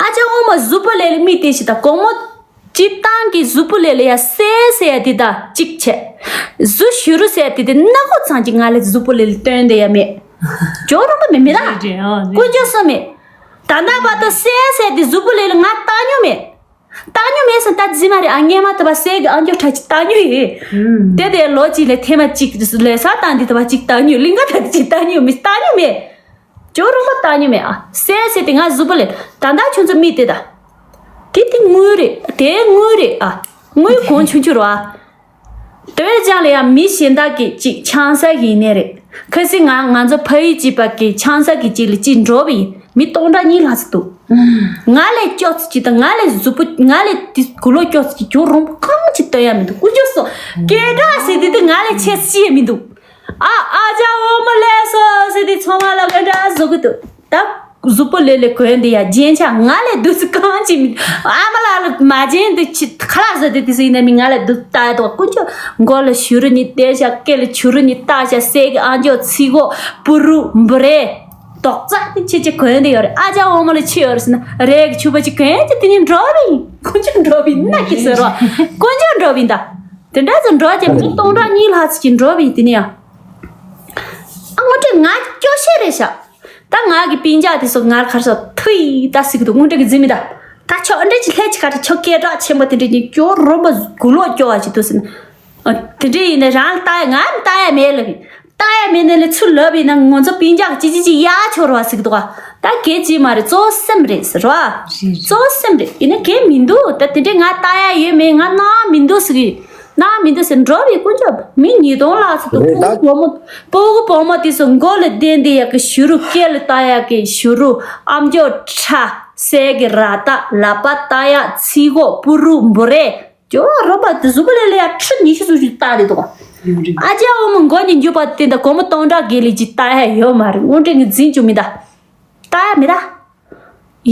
ཨ་ཅག་འོ་མ་གཟུགས་པོ་ལས་ལ་མི་དེ་ཞིག་ད་གོང་མོ། སྤྱིར་བཏང་གི་གཟུགས་པོ་ལས་ལ་ཡ་སེ་སེ་ཡ་དེ་ད་གཅིག་བྱས། གཟུགས་ཞུ་རུ་སེ་ཡ་དེ་དེ་སྣ་ཁོག་ཚང་གཅིག་ང་ལ་གཟུགས་པོ་ལས་ལ་སྟོན་དེ་ཡ་མེད། ཇོ་རོང་པ་མེད་མི་ད། དཀོན་མཆོག་གསུམ་མེད། ད་ལྟ་བར་དུ་སེ་སེ་དེ་གཟུགས་པོ་ལས་ལ་ང་བཏང་མྱོང་མེད། བཏང་མྱོང་མེད་སོང་ད་རྫི་མ་རེད་ཨ་ངས་མ་ཐུབ་པ་སེ་གི་ཨ་མཆོག་ཁྲ་ཅིག་བཏང་མྱོང་ཡིན། དེ་དེ་ལོ་གཅིག་ལས་ཐེངས་མ་གཅིག་ལས་ས་བཏང་དེ་ཐུབ་པ་གཅིག་བཏང་མྱོང་གླིང་ག་ད་དེ་གཅིག་བཏང་མྱོང་མི་བཏང་མྱོང་མེད། ཇོ་རོང་པ་བཏང་མྱོང་མེད་ཨ། སེ་སེ་དེ་ང་གཟུགས་པོ་ལས་ད་ལྟ་ཁྱོད་ཚོ་མི་དེ་ད། དེ་དེ་དངུལ་རེད་དེ་དངུལ་རེད་ཨ། དངུལ་གོང་ཆུང་ཆུང་རེད་ཨ། དོལ་ལྗང་ལ་ཡང་མི་གཞན་དག་གིས་ཅིག་ཆང་ས་ཡིན་ནའི་རེད། ཁ་སང་ང་ང་ཚོ་ཕ་ཡུལ་གཅིག་པ་གིས་ཆང་ས་གི་ཅིག་ལ་ཅིག་འགྲོ་བ་ཡིན་མི་སྟོང་ཕྲག་གཉིས་ལྷག་ཙམ་འདུག་ང་ལས་སྐྱོ་ཙི་ཅིག་དང་ང་ལས་གཟུགས་པོ་ང་ལས་དེ་གུ་ལོ་སྐྱོ་ཙི་ཅིག་ཇོ་རོང་པ་གང་ཅིག་སྟོན་ཡ་མི་འདུག་དཀོན་མཆོག་གསུམ་སྐད་གྲགས་ཟེར་དེ་དེ་ང་ལས་ཆེ་ཅི་ཡ་མི་འདུག་ཨ་ཨ་ཅག་འོ་མ་ལས་སོ་ཟེར་དེ་ཚང་མ་ལ་ག་འདྲ་བཟོ་གི་འདུག་ད་གཟུགས་པོ་ལས་ལས་གོན་དེ་ཡ་རྒྱན་ཆ་ང་ལས་སྡུག་ཙི་གང་ཅི་མི་ཨ་མ་ལ་ལ་མ་རྒྱན་དེ་ཅི་ཁ་ལག་བཟོ་དེ་དེ་ཟེར་ཡིན་ན་མི་ང་ལས་སྡུག་ལྟ་ཡ་དོ་དཀོན་མཆོག་མགོ་ལ་བྱུ་རུ་ནི་བལྟས་ཤ་སྐེ་ལ་བྱུ་རུ་ནི་བཏགས་ཤ་སེ་གི་ཨ་མཆོག་ཚི་གོ་པུ་རུ་འབུ་རེ་དོག་རྩ་དེ་ཆེ་ཆེ་གོན་དེ་ཡོད་རེད། ཨ་ཅག་འོ་མ་ལ་ཆེ་ཡོད་རེད་ཟེར་ན་རེ་གི་ཕྱུ་པ་ཅིག་གོན་ཅི་དེ་ནི་འགྲོ་བ་ཡིན། དཀོན་མཆོག་འགྲོ་བ་ཡིན་ན་ཁི་ཟེར་བ་དཀོན་མཆོག་འགྲོ་བ་ཡིན་ད། དེ་འདྲ་ཚོ་འགྲོ་ཅེ་མི་སྟོང་ཕྲག་གཉིས་ལྷག་ཙམ་ཅིག་འགྲོ་བ་ཡིན་དེ་ནི་ཡ། ཨ་དངོས་འབྲེལ་ང་སྐྱོ་ཤས་རེད་ཤག་ད་ང་གི་སྤུན་ཀྱག་དེ་ཚོ་ངར་ཁར་སོ་ཐུའི་ད་ཟིག་འདུག་དངོས་འབྲེལ་གི་འཛིན་མི་ད། ད་ཆོག་འདྲེ་ཅི་ལྷད་ཅི་ཁ་ཏི་ཆོག་སྐད་གྲགས་ཆེན་པོ་དེ་འདྲེ་ཉིད་སྐྱོ་རོ་མ་གུ་ལོག་སྐྱོ་བ་ཅིག་འདུག་ཟིན། ཨ་དེ་འདྲེ་ཡིན་ན་རང་ལ་ལྟ་ཡ་ང་ལ་ལྟ་ཡ་མེད་ལབ་ཡིན། ལྟ་ཡ་མེད་ན་ལས་ཚུར་ལབ་ཡིན་ན་ང་ཚོ་སྤུན་ཀྱག་ཅི་ཅི་ཅི་ཡ་ཆོག་རོ་བ་ཟིག་འདུག་ག་ད་གལ་ཅི་མ་རེད། གཙོ་བོ་སེམས་རེད་ཟེར་རོ། གཙོ་བོ་སེམས་རེད་ཡིན་ན་གལ་མི་འདུག་ད་དེ་འདྲེ་ང་ལྟ་ཡ་ཡོད་མེད་ང་ན་མི་འདུག་ཟིག་ཡིན། ན་མི་འདུག་ཟེར་འགྲོ་བའི་དཀོན་མཆོག་མི་ཉིས་སྟོང་ལྷག་ཙམ་འདུག་རེད་ད། སྤུ་གུ་བུ་མོ་དེ་ཚོ་མགོ་ལ་གདན་དེ་ཡག་གི་བྱུ་རུ་སྐེ་ལ་བཏགས་ཡག་གི་བྱུ་རུ་ཨ་མཆོག་ཁྲ་སེ་གི་ར་ད་ལག་པ་བཏགས་ཡག་ཚི་གོ་པུ་རུ་འབུ་རེ་ཇོ་རོ་པ་དེ་གཟུགས་པོ་ལས་ལས་ཡག་ཁྲི་ཉི་ཤུ་ཙམ་ཞིག་བཏགས་དེ་འདུག་ཨ་ཅག་འོ་མ་མགོ་ནས་མཇུག་བར་དེ་འདྲ་སྒོར་མོ་སྟོང་ཕྲག་བརྒལ་ལས་ཅིག་བཏགས་ཡག་ཡོད་མ་རེད། དངོས་འབྲེལ་ངས་འཛིན་བཅུག་མི་ད། བཏགས་ཡག་མི་ད།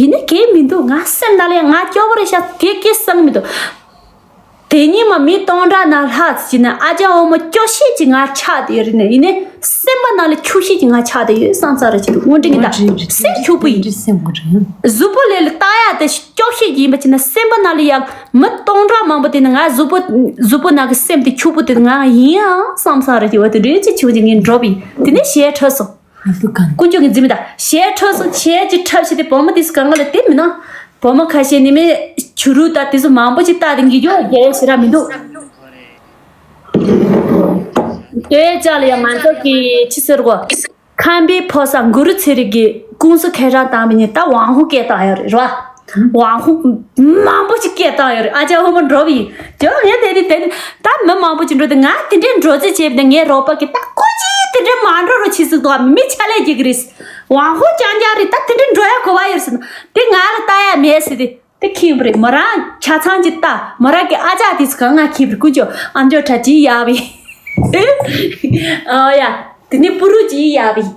ཡིན་ན་གལ་མི་འདུག་ང་སེམས་ནང་ལ་ཡང་ང་སྐྱོ་པོ་རེད་ཤག་དེ་སྐད་གསང་མི་འདུག་དེ་ཉིན་མ་མི་སྟོང་ཕྲག་ནང་ལྷག་ཙམ་ཅིག་ནས་ཨ་ཅག་འོ་མ་སྐྱོ་ཤས་ཅིག་ང་ཆགས་བསྡད་ཡོད་རེད་ནས་ཡིན་ནའི་སེམས་པ་ནང་ལ་ཁྱུག་ཤས་ཅིག་ང་ཆགས་བསྡད་ཡོད་བསམ་ས་རེད་ཅིག་འདུག་དངོས་འབྲེལ་ངེས་དང་སེམས་ཁྱུག་པོ་ཡིན། གཟུགས་པོ་ལས་ལ་ལྟ་ཡག་དེ་སྐྱོ་ཤས་ཅིག་ཡིན་པ་ཅིག་ན་སེམས་པ་ནང་ལ་ཡང་མི་སྟོང་ཕྲག་མང་པོ་དེ་ནི་ང་གཟུགས་པོ་གཟུགས་པོ་ནང་གི་སེམས་དེ་ཁྱུག་པོ་དེ་ང་ཡིན་ཨང་བསམ་ས་རེད་ཅིག་འོ་དེ་འདྲའི་ཅིག་ཆུང་ཅིག་ངས་འགྲོ་བ་ཡིན། དེ་ནས་ཞལ་ཁྲོས་སོང་། དཀོན་མཆོག་གི་འཛིན་མི་དང་ཞལ་ཁྲོས་སོང་། ཞལ་གྱི་ཁྲབ་ཞིག་དེ་བུ་མོ་དེ་སུ་གང་ག་ལ་དེ་མིན་ན། བུ་མོ་ཁ་ཤས་ནི་མི་བྱུ་རུ་དང་དེ་ཚོ་མང་པོ་ཞིག་བཏགས་ཏེ་འགྱིག་རྒྱུ་རྒྱལ་ཞེ་དྲག་མི་འདུག་དེའི་ཅག་ལ་ཡང་ང་ཚོ་གི་ཅི་ཟེར་གོ་ཁམས་པའི་ཕོ་གསར་གུ་རུ་ཚེ་རིང་གི་ཀུང་སི་ཁེ་རང་བཏང་བ་ནི་ད་ཝང་ཧུ་སྐད་བཏང་ཡོད་རེད་རོ། ཝང་ཧུ་མང་པོ་ཞིག་སྐད་བཏང་ཡོད་རེད། ཨ་ཅག་འོ་མ་འགྲོ་བ་ཡིན། ཅོ་ངས་དེ་རིང་དེ་ནི་ད་མི་མང་པོ་ཞིག་འགྲོ་དུས་ང་དེ་འདྲའི་འགྲོ་རྩིས་བྱས་པ་ནི་ངའི་རོགས་པ་གིས་ད་ཀོ་ཅི་དེ་འདྲའི་མ་འགྲོ་རོགས་བྱེད་ཟིག་འདུག་མི་ཆ་ལས་རྒྱག་གི་རེད། ཝང་ཧུ་རྐྱང་རྐྱང་རེད། ད་དེ་འདྲའི་འགྲོ་ཡ་གོ་བ་ཡོད་ཟེར་ན་དེ་ང་ལ་ལྟ་ཡ་མེད་ཟེར་ཏེ་དེ་ཁེངས་པ་རེད། མོ་རང་ཆ་ཚང་ཅིག་ལྟ་མོ་རང་གི་ཨ་ཅག་དེ་ཚོ་གང་ང་ཁེངས་པ་རེད། ཀུན་སྤྱོད་ཨ་མཆོག་གྲྭ་ཅིག་ཡག་པ་ཡིན། ཨོ་ཡ་དེ་ནི་པུ་རུ་ཅིག་ཡག་པ་ཡིན།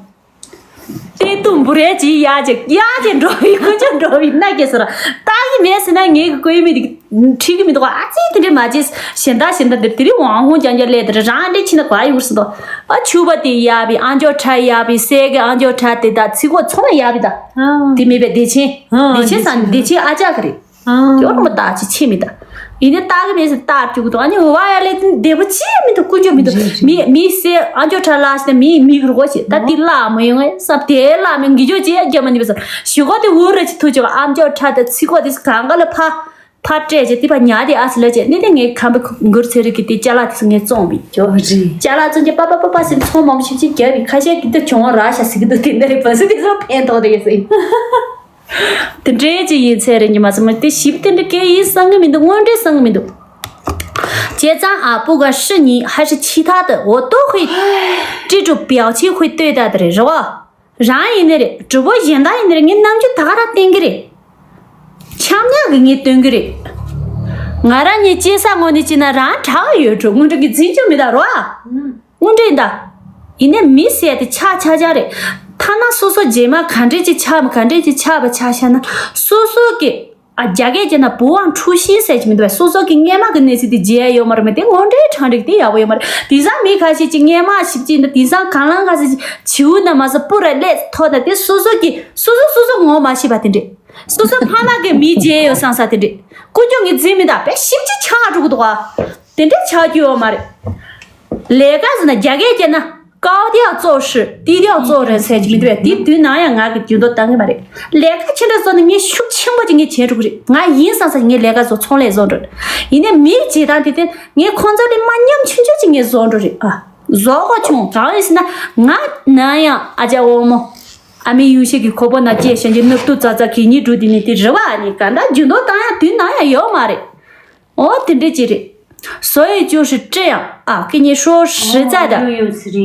ཏེ་ཏུ་འབུ་རེ་ཅི་ཡ་ཅི་ཡ་ཅི་འགྲོ་བའི་ཀུན་སྤྱོད་འགྲོ་བའི་ན་ཀེ་སོ་ར། ལྟ་གི་མེད་ཟེར་ན་ངེད་ཀྱི་ཀོ་ཡི་མི་དེ་ཁྲིད་གི་མི་འདུག་ཨ་ཙི་དེ་འདྲས་མ་བྱེད། གཞན་དག་གཞན་དག་དེ་དེ་རིང་ཝང་ཧུང་ཅང་ཅང་སླེབས་དེ་རང་འདྲས་ཕྱིན་ན་ག་ཡོད་སྲིད་དོ། ཨ་ཆུ་བ་དེ་ཡ་བི་ཨ་མཆོག་ཁྲ་ཡ་བི་སེ་གི་ཨ་མཆོག་ཁྲ་དེ་ད་ཚིག་གོ་ཚོ་མ་ཡ་བི་ད། དེ་མེད་པའི་བདེ་ཆེན། བདེ་ཆེན་སང་བདེ་ཆེན་ཨ་ཅག་གི་རེད། ཨ། ཡོད་མ་ད་ཅི་ཆེ་མི་ད། ཡིན་ནའི་ལྟ་གི་མེད་ཟེར་ལྟ་བཅུག་གི་འདུག་ཨ་ནི་འོ་བ་ཡ་ལེ་བདེ་པོ་ཅི་མི་འདུག་ཀུན་སྤྱོད་མི་འདུག་རེད། མི་མི་སེ་ཨ་མཆོག་ཁྲ་ལ་ཞིག་ནས་མི་མི་གི་རོ་ཞིག་ད་དེ་ལ་མ་ཡོང་ངས་བསམ་དེ་ལ་མི་འགི་ཅོ་ཅི་ཡ་རྒྱ་མ་ནི་བས་ཞི་གོ་དེ་འུར་རེ་ཅི་ཐུག་ཅོ་ཨ་མཆོག་ཁྲ་དེ་ཚིག་གོ་དེ་གང་ག་ལ་ཕ་ཕ་སྤྲད་ཅེ་དེ་ཕ་ཉ་དེ་ཨ་སི་ལ་ཅེ་ནི་དེ་ངས་ཁམ་པ་མགུར་ཚེ་རིག་གི་དེ་ཅ་ལག་དེ་སུ་ངས་བཙོང་བི་ཅོ་རེད། ཅ་ལག་བཙོང་ཅེ་པ་པ་པ་པ་ཟེར་ཚོང་མང་པོ་ཞིག་ཅིག་རྒྱབ་བི་ཁ་ཤས་ཀྱི་དེ་གྱོང་ར་ཤ་ཟི་གི་འདུག་དེ་འདྲ་རེད་པ་སི་དེ་ཚོ་ཕན་ཐོགས་དེ་ཡོད་སི། དེ་འདྲའི་ཅིག་ཡིན་ཚད་རེད་ཉི་མ་ཚང་མ་དེ་ཞིབ་དེ་འདྲ་སྐད་ཡིག་གསང་གི་མི་འདུག་དངོས་འབྲེལ་གསང་གི་མི་འདུག་བྱས་ཙང་ཨ་སྤུ་ག་ཧྲི་ཉི་ཧ་ཧྲི་ཆི་ཐ་དུ་འོ་ཏོ་ཧུའི་ཀྲི་ཀྲུ་པེའོ་ཆི་ཧུའི་ལྟོས་ད་དེ་རེད་རེད་བ། རང་ཡིན་ནི་རེད་གྲུ་པོ་གཞན་དག་ཡིན་ནི་རེད་ངས་རྣམ་འགྱུར་ད་ག་རང་བསྟན་གི་རེད། འཆམ་ཉག་གི་ངས་སྟོན་གི་རེད། ང་རང་ཉིད་སྐྱེ་ས་ངོ་ནས་ཅི་ན་རང་དྲག་ཡོད་འགྲོ་དངོས་འབྲེལ་གི་འཛིན་རྒྱུ་མི་ད་རོ་ཨ། དངོས་འབྲེལ་ཡིན་ད། ཡིན་ནའི་མི་ཟེར་དེ་ཆགས་ཆགས་ཆགས་རེད། ཐ་ན་སོ་སོ་རྗེས་མ་ག་འདྲས་ཅིག་ཆགས་མ་ག་འདྲས་ཅིག་ཆགས་པ་ཆགས་ཤག་ན་སོ་སོ་གི་ཨ་རྒྱ་སྐད་ཀྱི་ན་བུའང་འཁྲུག་ཤིང་ཟེར་གྱི་མི་འདུག་བས་སོ་སོ་གི་སྔས་མ་གི་གནས་ཚུལ་དེ་བརྗེད་ཡ་ཡོད་མ་རེད་མི་དེ་དངོས་འབྲེལ་གྲ་འགྲིག་དེ་ཡག་པོ་ཡོད་མ་རེད་དེང་སང་མི་ཁ་ཤས་ཅིག་སྔས་མ་ཞིབ་ཅིག་ཡིན་ན་དེང་སང་གང་ལང་ཁ་ཤས་ཅིག་བྱིའུ་ན་མ་ཟ་སྤུ་ར་ལས་ཐོག་ད་དེ་སོ་སོ་གི་སོ་སོ་སོ་སོ་ངོ་མ་ཤེས་པ་དེ་འདྲས། སོ་སོ་ཕ་མ་གི་མི་བརྗེད་ཡོད་བསམ་ས་དེ་འདྲས། ཀུན་སྤྱོད་ངན་འཛིན་མི་དང་དཔེ་ཞིབ་ཅིག་ཆགས་འགྲོ་གི་འདུག་ཨ། དེ་འདྲས་ཆགས་རྒྱུ་ཡོད་མ་རེད། ལས་ཀ་ཟེར་ན་རྒྱ་སྐད་བསྐྱལ་ན་ཀའོ་ཏི་ཡག་ཙོ་ཧྲི་ཏི་ཏི་ཡག་ཙོ་རེད་ཟེར་གྱི་མི་འདུག་པས་དེ་དུས་ནང་ཡང་ང་གི་རྒྱུན་དུ་བཏང་གི་མ་རེད། ལས་ཀ་ཆེ་འདྲ་བཟོ་ནས་ངས་ཤུགས་ཆེན་པོ་ཅིག་ངས་བྱས་འགྲོ་གི་རེད། ང་ཡིན་བསམ་ས་ངས་ལས་ཀ་བཟོ་ཚོང་ལས་བཟོ་འགྲོ་རེད། ཡིན་ནའི་མིའི་བྱེད་སྟངས་དེ་དེ་ངས་ཁོང་ཚོ་ལས་མ་ཉམས་ཆུང་ཆུང་ཅིག་ངས་བཟོ་འགྲོ་རེད་ཨ། བཟོ་གོ་བྱུང་གང་ཡིན་ཟེར་ན་ང་ནང་ཡང་ཨ་ཅག་འོ་མོ། ཨ་མའི་ཡུལ་ཤེས་ཀྱི་ཁོ་པོ་ན་སྐྱེས་ཤན་གྱི་ནུབ་ཏུ་ཙ་ཙ་གི་ཉི་འབྲུ་དེ་ནི་དེ་རི་བ་ཨ་ནི་ག་འདྲ་རྒྱུན་དུ་བཏང་ཡང་དུས་ནང་ཡང་ཡོད་མ་རེད། འོ་དེ་འདྲས་ཅིག་རེད། 所以就是这样啊，跟你说实在的，哦，有有是的，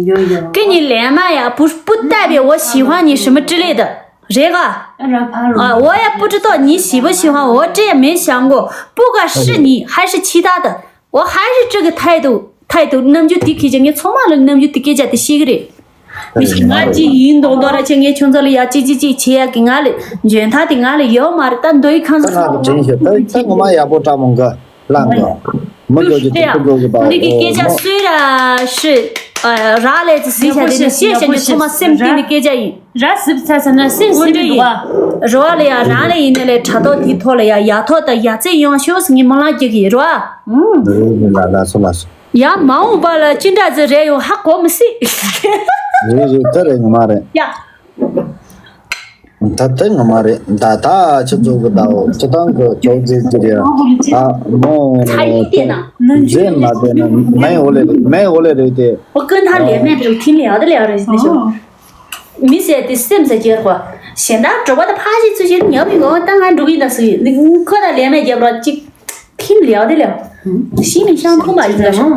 有有。跟你连麦呀，不不代表我喜欢你什么之类的，这个，啊，我也不知道你喜不喜欢我，这也没想过，不管是你还是其他的，我还是这个态度，态度，རྣམ་འགྱུར་དེ་ཁེ་ཅན་ངས་ཚང་མ་ལ་རྣམ་འགྱུར་དེ་སྐད་ཆ་དེ་ཤེས་ཀྱི་རེད། མི་ཞིག་ང་ཅི་ཡིན་མདོག་མདོག་ར་ཆེ་ངས་ཁྱོད་ཚོ་ལ་ཡ་ཅི་ཅི་ཅི་བྱེད་ཡ་གི་ང་ལ་འཇོན་ཐང་དེ་ང་ལ་ཡོད་མ་རེད་ད་འདོད་ཡི་ཁང་ས་ཁ་ལ་དྲན་ཤེས་ད་ད་ངོ་མ་ཡག་པོ་བཀྲ་མོང་གི་ལང་གི་མི་སྐྱོ་གི་དེ་ཁོ་སྐྱོ་གི་པ་འོ་འདི་གི་སྐད་ཆ་སུས་ར་ཤི་རག་ལས་ཀྱི་སྲིད་བྱ་དེ་ནི་ཤེས་བྱ་ནི་ཚང་མ་སེམས་གཏིང་ནས་སྐད་ཆ་ཡིན། ར་སིབ་ཚ་ཚ་ན་སེམས་སེམས་འདུག་བ། རོ་བ་ལ་ཡ་རང་ལ་ཡིན་ནའི་ལས་དྲ་ཐོག་དེའི་ཐོག་ལ་ཡ་ཡ་ཐོག་དང་ཡ་ཚེ་ཡོང་ཤོག་ཟེར་ངས་སྨོན་ལམ་རྒྱག་གི་ཡིན་རོ་ཨ། ལ་ལ་སོ་ལ་སོ། ཡང་མ་འོངས་པ་ལ་ཅི་འདྲ་ཟེར་རེ་ཡོང་ཧ་གོ་མི་སྲིད། རེད་རེད་ད་རེད་ངོ་མ་རེད། ཡ། ད་ད་ངོ་མ་རེད་ད་ད་ཆུ་ཚོད་གི་ཟླ་བོ་ཆུ་ཐང་གི་ཅོག་ཙེ་ཙི་རེད་ཨ་མོ། ཚ་ཡིག་བལྟས་ན། མཛེས་མ་བལྟས་ན་མའི་འོ་ལེ་རེད་མའི་འོ་ལེ་རེད་དེ། ཨོ་ཀུན་ཐང་ལས་མེད་རེད་ཐིམ་ལས་ཨ་ད་ལས་ཨ་རེད་ནི་ཤོ། མི་ཟེར་དེ་སེམས་ཟེར་གྱི་རེད་པ། གཞན་དག་གྲོད་པ་ད་ཕ་ཞིག་ཚུལ་ཞིག་ཉོབ་ཡིན་གོ་ད་ང་འགྲོ་གི་ཡིན་ད་ཟེར་ཡིན་ཁོ་ད་ལས་མེད་རྒྱབ་རོགས་གཅིག་ཐིམ་ལེའོ་དེ་ལེའོ། ཤི་མི་ཤང་ཐུང་མ་ཡིན་ལ་ཤང་།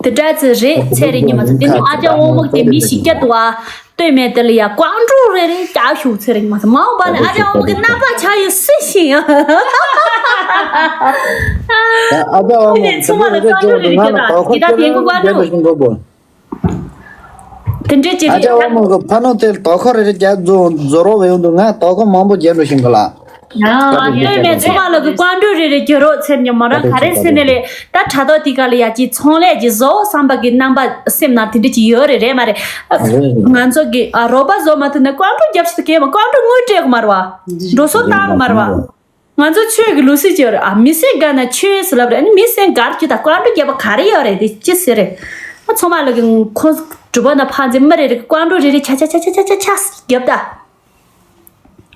དེ་འདྲ་ཚེ་རེད་ཚེ་རེད་ཉི་མ་ཚེ་དེ་ནི་ཨ་ཅག་དབང་མོ་དེ་མི་ཞིག་སྐྱ་དུ་བ་ལྟོས་མེད་དེ་ལ་ཡ་ཀོང་ཀྲུ་རེ་རེ་ཀྱག་ཤུག་ཚེ་རེད་ཉི་མ་ཚེ་མ་འོངས་པ་ནི་ཨ་ཅག་དབང་མོ་གི་རྣམ་པ་ཆགས་ཡོད་སྲིད་ཤིང་། ཨ་ཅག་དབང་མོ་ཚང་མ་ལ་ཀོང་ཀྲུ་རེ་རེ་ཀྱག་ད་དེ་ད་དེ་གི་ཀོང་ཀྲུ། དེ་འདྲས་ཅིག་ཨ་ཅག་དབང་མོ་གི་ཕ་ནོ་དེར་དོ་ཁོ་རེ་རེ་རྒྱ་རྫོ་རྫོ་རོ་བེ་ཡོང་དུ་ང་དོ་ཁོ་མང་པོ་རྒྱ་འགྲོ་ཤིང་གི་ལ། ལྟོས་མེད་ཚོ་མ་ལོ་གི་ཀོང་ཀྲུ་རེ་རེ་རྒྱ་རོ་ཚེར་ཉོ་མོ་རང་ག་རེ་ཟེར་ནས་ལས་ད་དྲ་ཐོག་དེ་ག་ལ་ཡ་ཅི་ཚོང་ལས་ཀྱི་བཟོ་བསམ་པ་གི་རྣམ་པ་སེམས་ནང་དེ་འདྲས་ཅིག་ཡོད་རེད་རེད་མ་རེད། ང་ཚོ་གི་ཨ་རོགས་པ་བཟོ་མ་ཐུབ་ན་ཀོང་ཀྲུ་རྒྱབ་ཤི་ད་གས་མ་ཀོང་ཀྲུ་དངུལ་སྤྲད་གི་མ་རེད་བ། འགྲོ་སོང་བཏང་གི་མ་རེད་བ། ང་ཚོ་ཆོས་ཀྱི་ལུགས་སྲོལ་ཅིག་ཡོད་རེད་ཨ། མི་སེར་དགའ་ན་ཆོས་ཟེར་ལབ་རེད་ཨ་ནི་མི་སེར་དགར་རྒྱུ་དང་ཀོང་ཀྲུ་རྒྱབ་པ་ག་རེ་ཡོད་རེད་དེ་ཅི་ཟེར་རེད། ཨ་ཚོ་མ་ལ་གི་ཁོ་གྲུབ་པ་ན་ཕ་འཛིན་མི་རེ་རེ་གི་ཀོང་ཀྲུ་རེ་རེ་ཆ་ཆ་ཆ་ཆ་ཆ་ཆ་རྒྱབ་ད།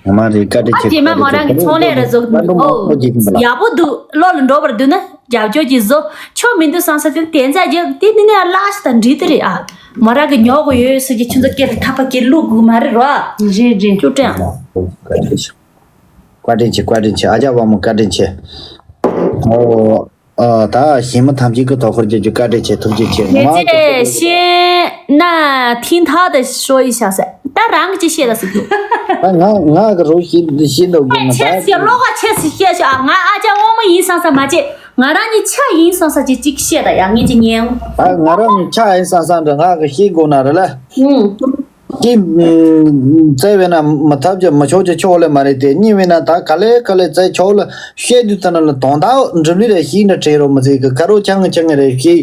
ང་མ་རེད་བཀའ་དྲིན་ཨ་ཆེ་རྗེས་མ་མོ་རང་གི་ཚོང་ལས་རེ་བཟོ་གི་འདུག་ཨོ་ཡག་པོ་འདུག་བློ་ལ་འགྲོ་བར་འདུག་ན་རྒྱབ་སྐྱོར་གྱིས་བཟོ་ཆོག་མི་འདུག་བསམ་ས་དེ་དེ་ཚ་རྒྱབ་དེ་ནི་ནི་ལ་ཞིག་དང་འདྲི་དེ་རེད་ཨ། མོ་རང་གི་ཉོག་གི་ཡོད་ཟེར་གྱི་ཁྱོད་ཚོ་སྐད་ལ་ཐག་པ་སྐད་བླུག་དགོས་མ་རེད་རོ། རེད་རེད། ཅོ་ཀྲེང་། བཀའ་དྲིན་ཆེ། བཀའ་དྲིན་ཆེ། བཀའ་དྲིན་ཆེ། ཨ་ཅག་དབང་མོ་བཀའ་དྲིན་ཆེ། ཨོ། ཨ་ད་གཞན་མི་ཐམས་ཅད་ཀྱི་དོ་ཁུར་བྱེད་རྒྱུ་བཀའ་དྲིན་ཆེ། ཐུགས་རྗེ་ཆེ། 姐姐，先那听他的说一下噻。ད་རང་གི་ཅི་བཤད་ད་ཟེར་རྒྱུ། ད་ང་ང་གི་རོ་ཤི་ཤི་འདུག་གི་ང་ད། ཆེ་སི་ལོག་ག་ཆེ་སི་བཤད་ཤག་ང་ཨ་ཅག་དབང་མོ་ཡིན་བསམ་ས་མ་བྱེད། ང་རང་གཉིས་ཆ་ཡིན་བསམ་ས་ཅིག་ཅིག་བཤད་ད་ཡ། ངེད་ཀྱི་ཉན། ཨ། ང་རང་གཉིས་ཆ་ཡིན་བསམ་ས་འདྲ་ང་གི་ཤེས་དགོས་ན་རེད་ལ། ཨུང་། ཀྱི། བཙལ་བས་ན་མི་ཐབས་ཀྱི་མི་ཆོག་ཀྱི་ཆོག་ལེ་མ་རེད་དེ། གཉིས་བས་ན་ད་ག་ལེ་ག་ལེ་བཙལ་ཆོག་ལ་བཤད་དུས་ད་ན་ལ་དོན་དག་འགྲིམ་ལི་རེ་ཤིག་འདྲ་བྲིས་རོགས་མི་ཚེ་གི་ཁ་རོག་ཆང་གི་ཆང་གི་རེ་ཤིག་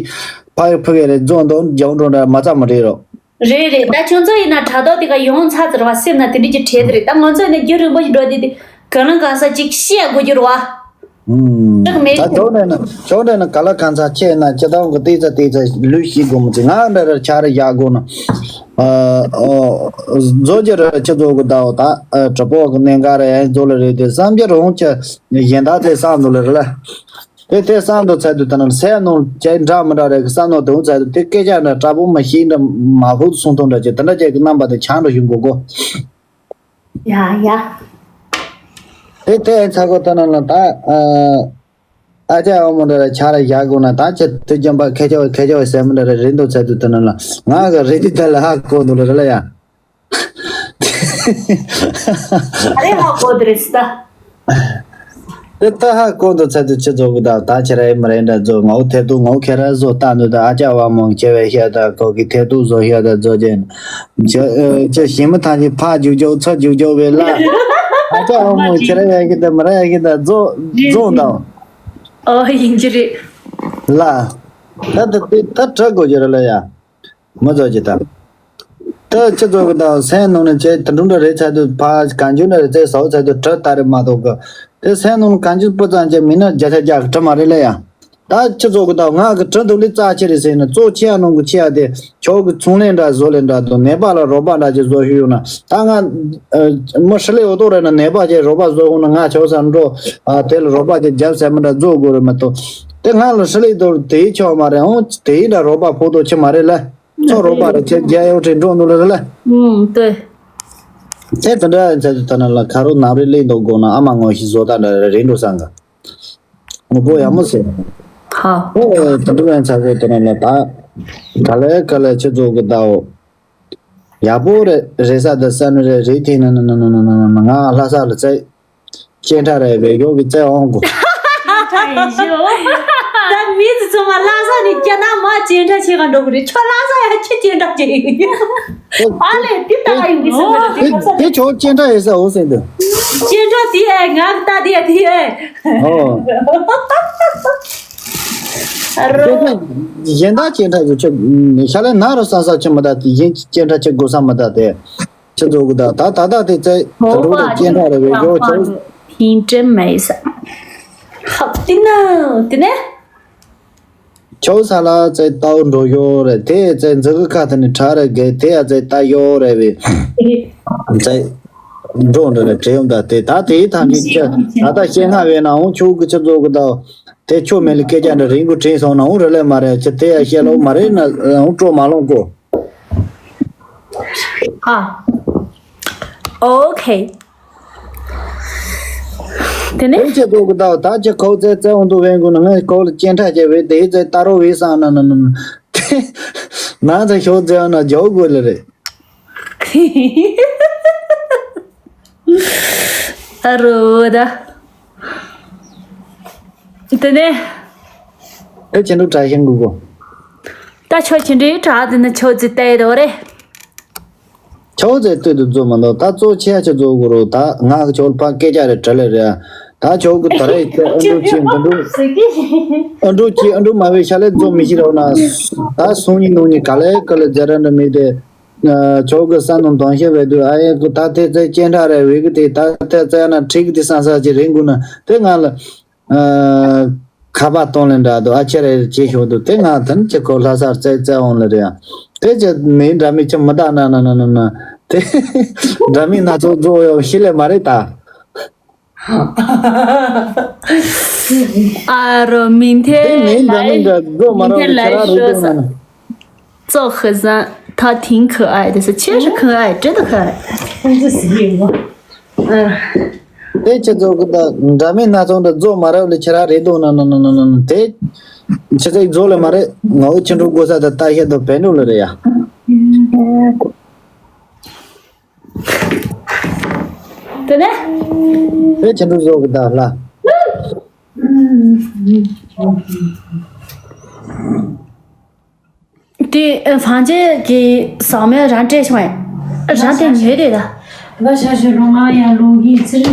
ཕ་ཡི་ཕུ་གི་རེ་རྫོང་དོན་རྒྱང་འགྲོ་འདྲ་མ་རྩ་མ་བྲིས་རོགས། རེད་རེད། ད་ཁྱོད་ཚོ་ཡིན་ན་དྲ་ཐོག་དེ་ག་ཡོང་ཚར་ཟེར་བ་སེམས་ན་དེ་འདྲ་ཅིག་བྲིས་དེ་རེད། ད་ང་ཚོ་ཡིན་ན་རྒྱུན་རིང་པོ་ཞིག་འགྲོ་དེ་དེ་ག་ལ་གང་ས་ཅིག་བཤད་དགོས་རྒྱུ་རེད་བ། ཨུམ། ད་མེད་ད་ཁྱོད་འདྲ་ན་ཁྱོད་འདྲ་ན་ག་ལ་གང་ཚ་ཆེ་ན་ཅི་ལྟ་བུ་གི་ཏི་ཚ་ཏི་ཚ་ལུས་ཤིག་དགོས་མི་ཚེ་ང་འདྲ་ར་ཆ་ར་ཡག་དགོས་ན། ཨ། ཨོ། བཟོ་རྒྱུ་ར་ཁྱི་བཟོ་གི་ད་འོ་ད། ཨ། གྲི་པོ་གི་གནད་འགག་ར་ཡང་བཟོ་ལ་རེད་དེ་བསམ་རྒྱུ་རང་ཁྱི་གཞན་དག་ཚེ་བསམ་འདུག་ལ་རེད་ལ། དེ་དེ་བསམ་འདུག་ཚར་དུས་ད་ནང་སེ་ནང་ཅན་འདྲ་མི་འདྲ་རེད་གི་བསམ་ནོ་དེ་འུ་ཚར་དུས་དེ་སྐད་ཆ་འདྲ་དྲག་པོ་མ་ཤེས་འདྲ་མ་ཕུག་གསུང་ཐོང་འདྲ་ཅིག་དེ་འདྲ་ཅིག་གི་རྣམ་པ་དེ་ཆགས་འགྲོ་བཞིན་གོ་གོ། ཡ་ཡ། དེ་དེ་ཚ་གོ་ད་ནང་ལ་ད། ཨ། ཨ་ཅག་འོ་མོ་འདྲ་ར་ཆ་ར་བཞག་དགོས་ན་ད་ཁྱེད་དུ་རྒྱམ་པ་ཁེ་ཆོག་ཁེ་ཆོག་ཟེར་མི་འདྲ་ར་རེད་འདུག་ཚར་དུས་ད་ནང་ལ་ང་གི་རེད་དེ་ད་ལ་ཧ་གོ་འདུག་ལ་རེད་ལ་ཡ། ཨ་རེ་ཧ་གོ་དེ་རེད་ད། དེ་ལྟ་ཧ་གོ་འདུག་ཚར་དུ་ཁྱི་ཚོ་གི་ད་ད་ཁྱེད་ར་ཡི་མི་རེ་འདྲ་ཚོ་ངའོ་ཐེ་ཏུ་ངའོ་ཁྱེད་ར་བཟོ་ལྟ་འདུག་ད་ཨ་ཅག་བ་མོ་ཁྱེད་བས་ཤ་ད་ཁོ་གི་ཐེ་ཏུ་བཟོ་ཤ་ད་བཟོ་ཅན། ཁྱི་ཁྱི་ཞིམ་མི་ཐང་གི་ཕ་རྒྱུག་རྒྱུག་ཚ་རྒྱུག་རྒྱུག་བས་ལ། ཨ་ཅག་བ་མོ་ཁྱེད་ར་ཡ་གི་ད་མི་ར་ཡ་གི་ད་བཟོ་བཟོ་འདའོ། ཨོ་ཡིན་གྱི་རེད། ལ། ད་ད་ད་ད་གྲག་དགོས་ཀྱི་རེད་ལ་ཡ། མི་ཚོགས་ཀྱི་དང་། ད་སྤྱི་ཚོགས་ཀྱི་དང་སེམས་ནང་ནས་བྱས་དུ་འགྲོ་འདྲ་རེད་ཚར་དུས་ཕ་གང་བྱུང་འདྲ་རེད་ཚར་ཟའོ་ཚར་དུས་གྲི་ལྟ་རེད་མ་གཏོགས་གི། དེ་སེམས་ནང་ནས་གང་བྱུང་སྤུ་ཙམ་བྱས་མིན་ན་བརྒྱ་ཆ་བརྒྱ་གི་གྲི་མ་རེད་ལ་ཡ། ད་སྤྱི་ཚོགས་ཀྱི་དང་ང་གི་གྲི་འདུག་ལི་རྩ་ཆེ་རེད་ཟེར་ན་གཙོ་ཆེ་ཡ་ནང་གི་ཆེ་ཡ་དེ་ཆོག་གི་ཚོང་ལས་འདྲ་བཟོ་ལས་འདྲ་དང་ནད་པ་ལ་རོགས་པ་འདྲ་ཅིག་བཟོ་ཤེས་ཡོང་ན་ད་ང་མི་ཧྲི་ལི་འོ་ཏོ་རེད་ན་ནད་པ་ཅིག་རོགས་པ་བཟོ་ཡོང་ན་ང་ཆོག་ས་འགྲོ་དེ་ལ་རོགས་པ་ཅིག་རྒྱབ་ཟེར་མི་འདྲ་བཟོ་དགོས་རེད་མ་གཏོགས་དེ་ང་ལ་ཧྲི་ལི་དོ་དེའི་ཆོག་མ་རེད་འོང་དེའི་འདྲ་རོགས་པ་ཕོག་དོ་ཆེ་མ་རེད་ལ། ཚོགས་རོགས་པ་རེ་ཁྱེད་རྒྱལ་ཡོད་ཁྲིད་འགྲོ་འདུག་ལ་རེད་ལ། ཨུམ་ལྟོས། ཁྱེད་དེ་འདྲ་ཡིན་ཚེ་ད་ནང་ལ་ཁ་རོག་ནང་རེ་ལེན་འདུག་དགོངས་ན་ཨ་མ་ངོ་ཤེས་བཟོ་ལྟ་འདྲ་རེ་འགྲོ་སང་ག་ངོ་པོ་ཡག་མོ་ཟེར། ཧ། ཨོ་དེ་འདྲ་ཡིན་ཚེ་ད་ནང་ལ་ད། ག་ལེ་ག་ལེ་ཁྱེད་ཚོ་གི་ཟླའོ། ཡག་པོ་རེད་རེད་ས་ད་ས་ནི་རེད་རེད་དེ་ན་ན་ན་ང་ལྷ་ས་ལ་བཙལ། སྐྱེ་འདྲ་རེད་བེ་ཡོ་གི་བཙལ་འོང་གོ། ད་མི་ཚོ་ཚང་མ་ལྷ་ས་ནས་སྐྱེ་ན་མ་སྐྱེ་འདྲ་བྱེད་ག་འགྲོ་གི་རེད། ཁྱོད་ལྷ་ས་ཡ་ཁྱི་སྐྱེ་འདྲ་བྱེད་ཡོད། ཨ་ལས་དེ་ལྟ་ཡིན་གི་སེམས་ལ་དེ་དེ་ཁྱོད་སྐྱེ་འདྲ་ཡིན་ས་འོ་སེམས་དུ། སྐྱེ་འདྲ་དེ་ཨེ་ང་གི་ལྟ་དེ་དེ་ཨེ། ཨོ། ཨ་རོ། སྐྱེ་འདྲ་གཞན་དག་སྐྱེ་འདྲ་གི་ཁྱོད་ཤ་ལས་ན་རོ་ས་ས་ཁྱི་མི་ལྟ་དེ་གཞན་སྐྱེ་འདྲ་ཁྱི་དགོས་ས་མི་ལྟ་དེ། ཁྱེད་ཚོ་གི་ད་ད་ད་ད་དེ་ཚེ་ད་འགྲོ་དེ་སྐྱེ་འདྲ་རེ་བའི་ཡོ་ཁྱོད། ཕིན་ཀྲེན་མེ་ས། ཧབ་ཏི་ན་ཏི་ནེ། ཁྱོད་ས་ལ་ཚེ་ཏའོ་འགྲོ་ཡོ་རེ་དེ་ཚེ་འཛི་གི་ཁ་ཐི་ནི་ཁྲ་རེ་གེ་དེ་ཡ་ཚེ་ད་ཡོ་རེ་བའི། ཚེ། འགྲོ་འདྲ་རེ་དྲན་ཡོང་ད་དེ་ད་དེའི་ཐང་གི་ཁྱེད་ད་ད་ཤེས་ང་བས་ན་འོང་ཁྱོད་གི་ཁྱེད་ཚོ་གི་ད། དེ་ཁྱོད་མེད་ལ་སྐད་ཆ་འདྲ་རིང་གུ་དྲན་སོང་ན་འོང་རེ་ལེ་མ་རེ་ཁྱེད་དེ་ཡ་ཤེས་ལོ་མ་རེ་ན་འོང་སྤྲོ་མ་ལོང་གོ། ཨ། ཨོ་ཁེ། དེ་ནས། དེ་ཆེ་གོ་གི་ད་ད་ཅི་ཁོ་ཙེ་ཙེ་འོང་དུ་བེན་གུ་ན་ངས་ཁོ་ལ་སྐྱེ་འཕྲད་བྱས་བེ་དེ་ཙེ་ད་རོ་བེ་སང་ན་ན་ན་ན། དེ་ན་ཚ་ཤོ་ཙེ་ན་ཇོ་གོ་ལ་རེད། ཨ་རོ་ད། དེ་ནས། ཨེ་ཆེན་འདུག་དྲ་ཤིང་གུ་གོ། ད་ཆོས་ཆེན་འདྲའི་དྲ་དེ་ནི་ཆོས་ཚེ་ལྟ་ཡི་དོ་རེད། ཆོས་ཚེ་ལྟོས་དུ་རྫོགས་མ་འདུག་ད་གཙོ་ཆེ་ཆེ་རྫོགས་དགོས་རོ་ད་ང་གི་ཆོས་ཕ་སྐད་ཆ་རེ་དྲ་ལེ་རེད། ད་ཆོས་གི་དོ་རེད་ཨ་འབྲུ་ཅི་འདི་འབྲུ། ཨ་འབྲུ་ཅི་ཨ་འབྲུ་མ་བའི་ཤ་ལེ་རྫོགས་མི་ཤི་རོ་ན། ད་སོང་ཉིན་ནོང་ཉིན་ག་ལེ་ག་ལེ་ཛ་ར་འདྲ་མི་དེ། ཆོག་གི་ས་ནང་དོན་ཤེས་བས་དུས་ཨ་ཡེ་གི་ད་དེ་ཚེ་སྐྱེ་འདྲ་རེ་བས་གི་དེ་ད་དེ་ཚེ་ན་ཁྲིག་དེ་སང་ས་ཅི་རིང་གུ་ན་དེ་ང་ལ་ཁ་པ་གཏོང་ལེན་འདྲ་དུ་ཨ་ཆེ་རེ་ཅི་ཤོག་དུ་དེ་ང་དན་ཅི་ཁོ་ལྷ་སར་བཙལ་བཙལ་འོང་ལེ་རེ་ཡ་དེ་ཅི་མིན་འདྲ་མི་ཅི་མི་ད་ན་ན་ན་ན་ན་དེ་འདྲ་མི་ན་ཚོ་རྫོགས་ཡོང་ཤི་ལེ་མ་རེད་ད། ཨ་རོ་མིན་ཐེ་དེ་མིན་འདྲ་མི་འདྲ་རྫོགས་མ་རོགས་ལེ་ཁྱེད་རང་རེད་དེ་ང་ན། 做和尚，他挺可爱的，是确实可爱，真的可爱。 དེ་ཁྱེད་ཚོ་གི་ད་འདྲ་མིན་སྣ་ཚོགས་འདྲ་རྫོགས་མ་རབས་ལས་ཁྱེད་རང་རེད་འདུག་ན་ན་ན་ན་ན་ན་དེ། ཁྱེད་ཚོ་རྫོགས་ལས་མ་རེད་ང་འོ་ཁྱེད་འགྲོ་དགོས་ས་ད་ལྟ་ཤེད་དུ་བེད་འགྲོ་ལ་རེད་ཡ། དེ་ནས། དེ་ཁྱེད་འགྲོ་རྫོགས་གི་ད་ལ། དེ་ཨ་ཧྥང་ཅན་གྱི་ཟག་མེད་རང་སྤྲད་བྱུང་བས། རང་དེ་ཉོས་དེ་ད། 我小学龙王呀，龙一直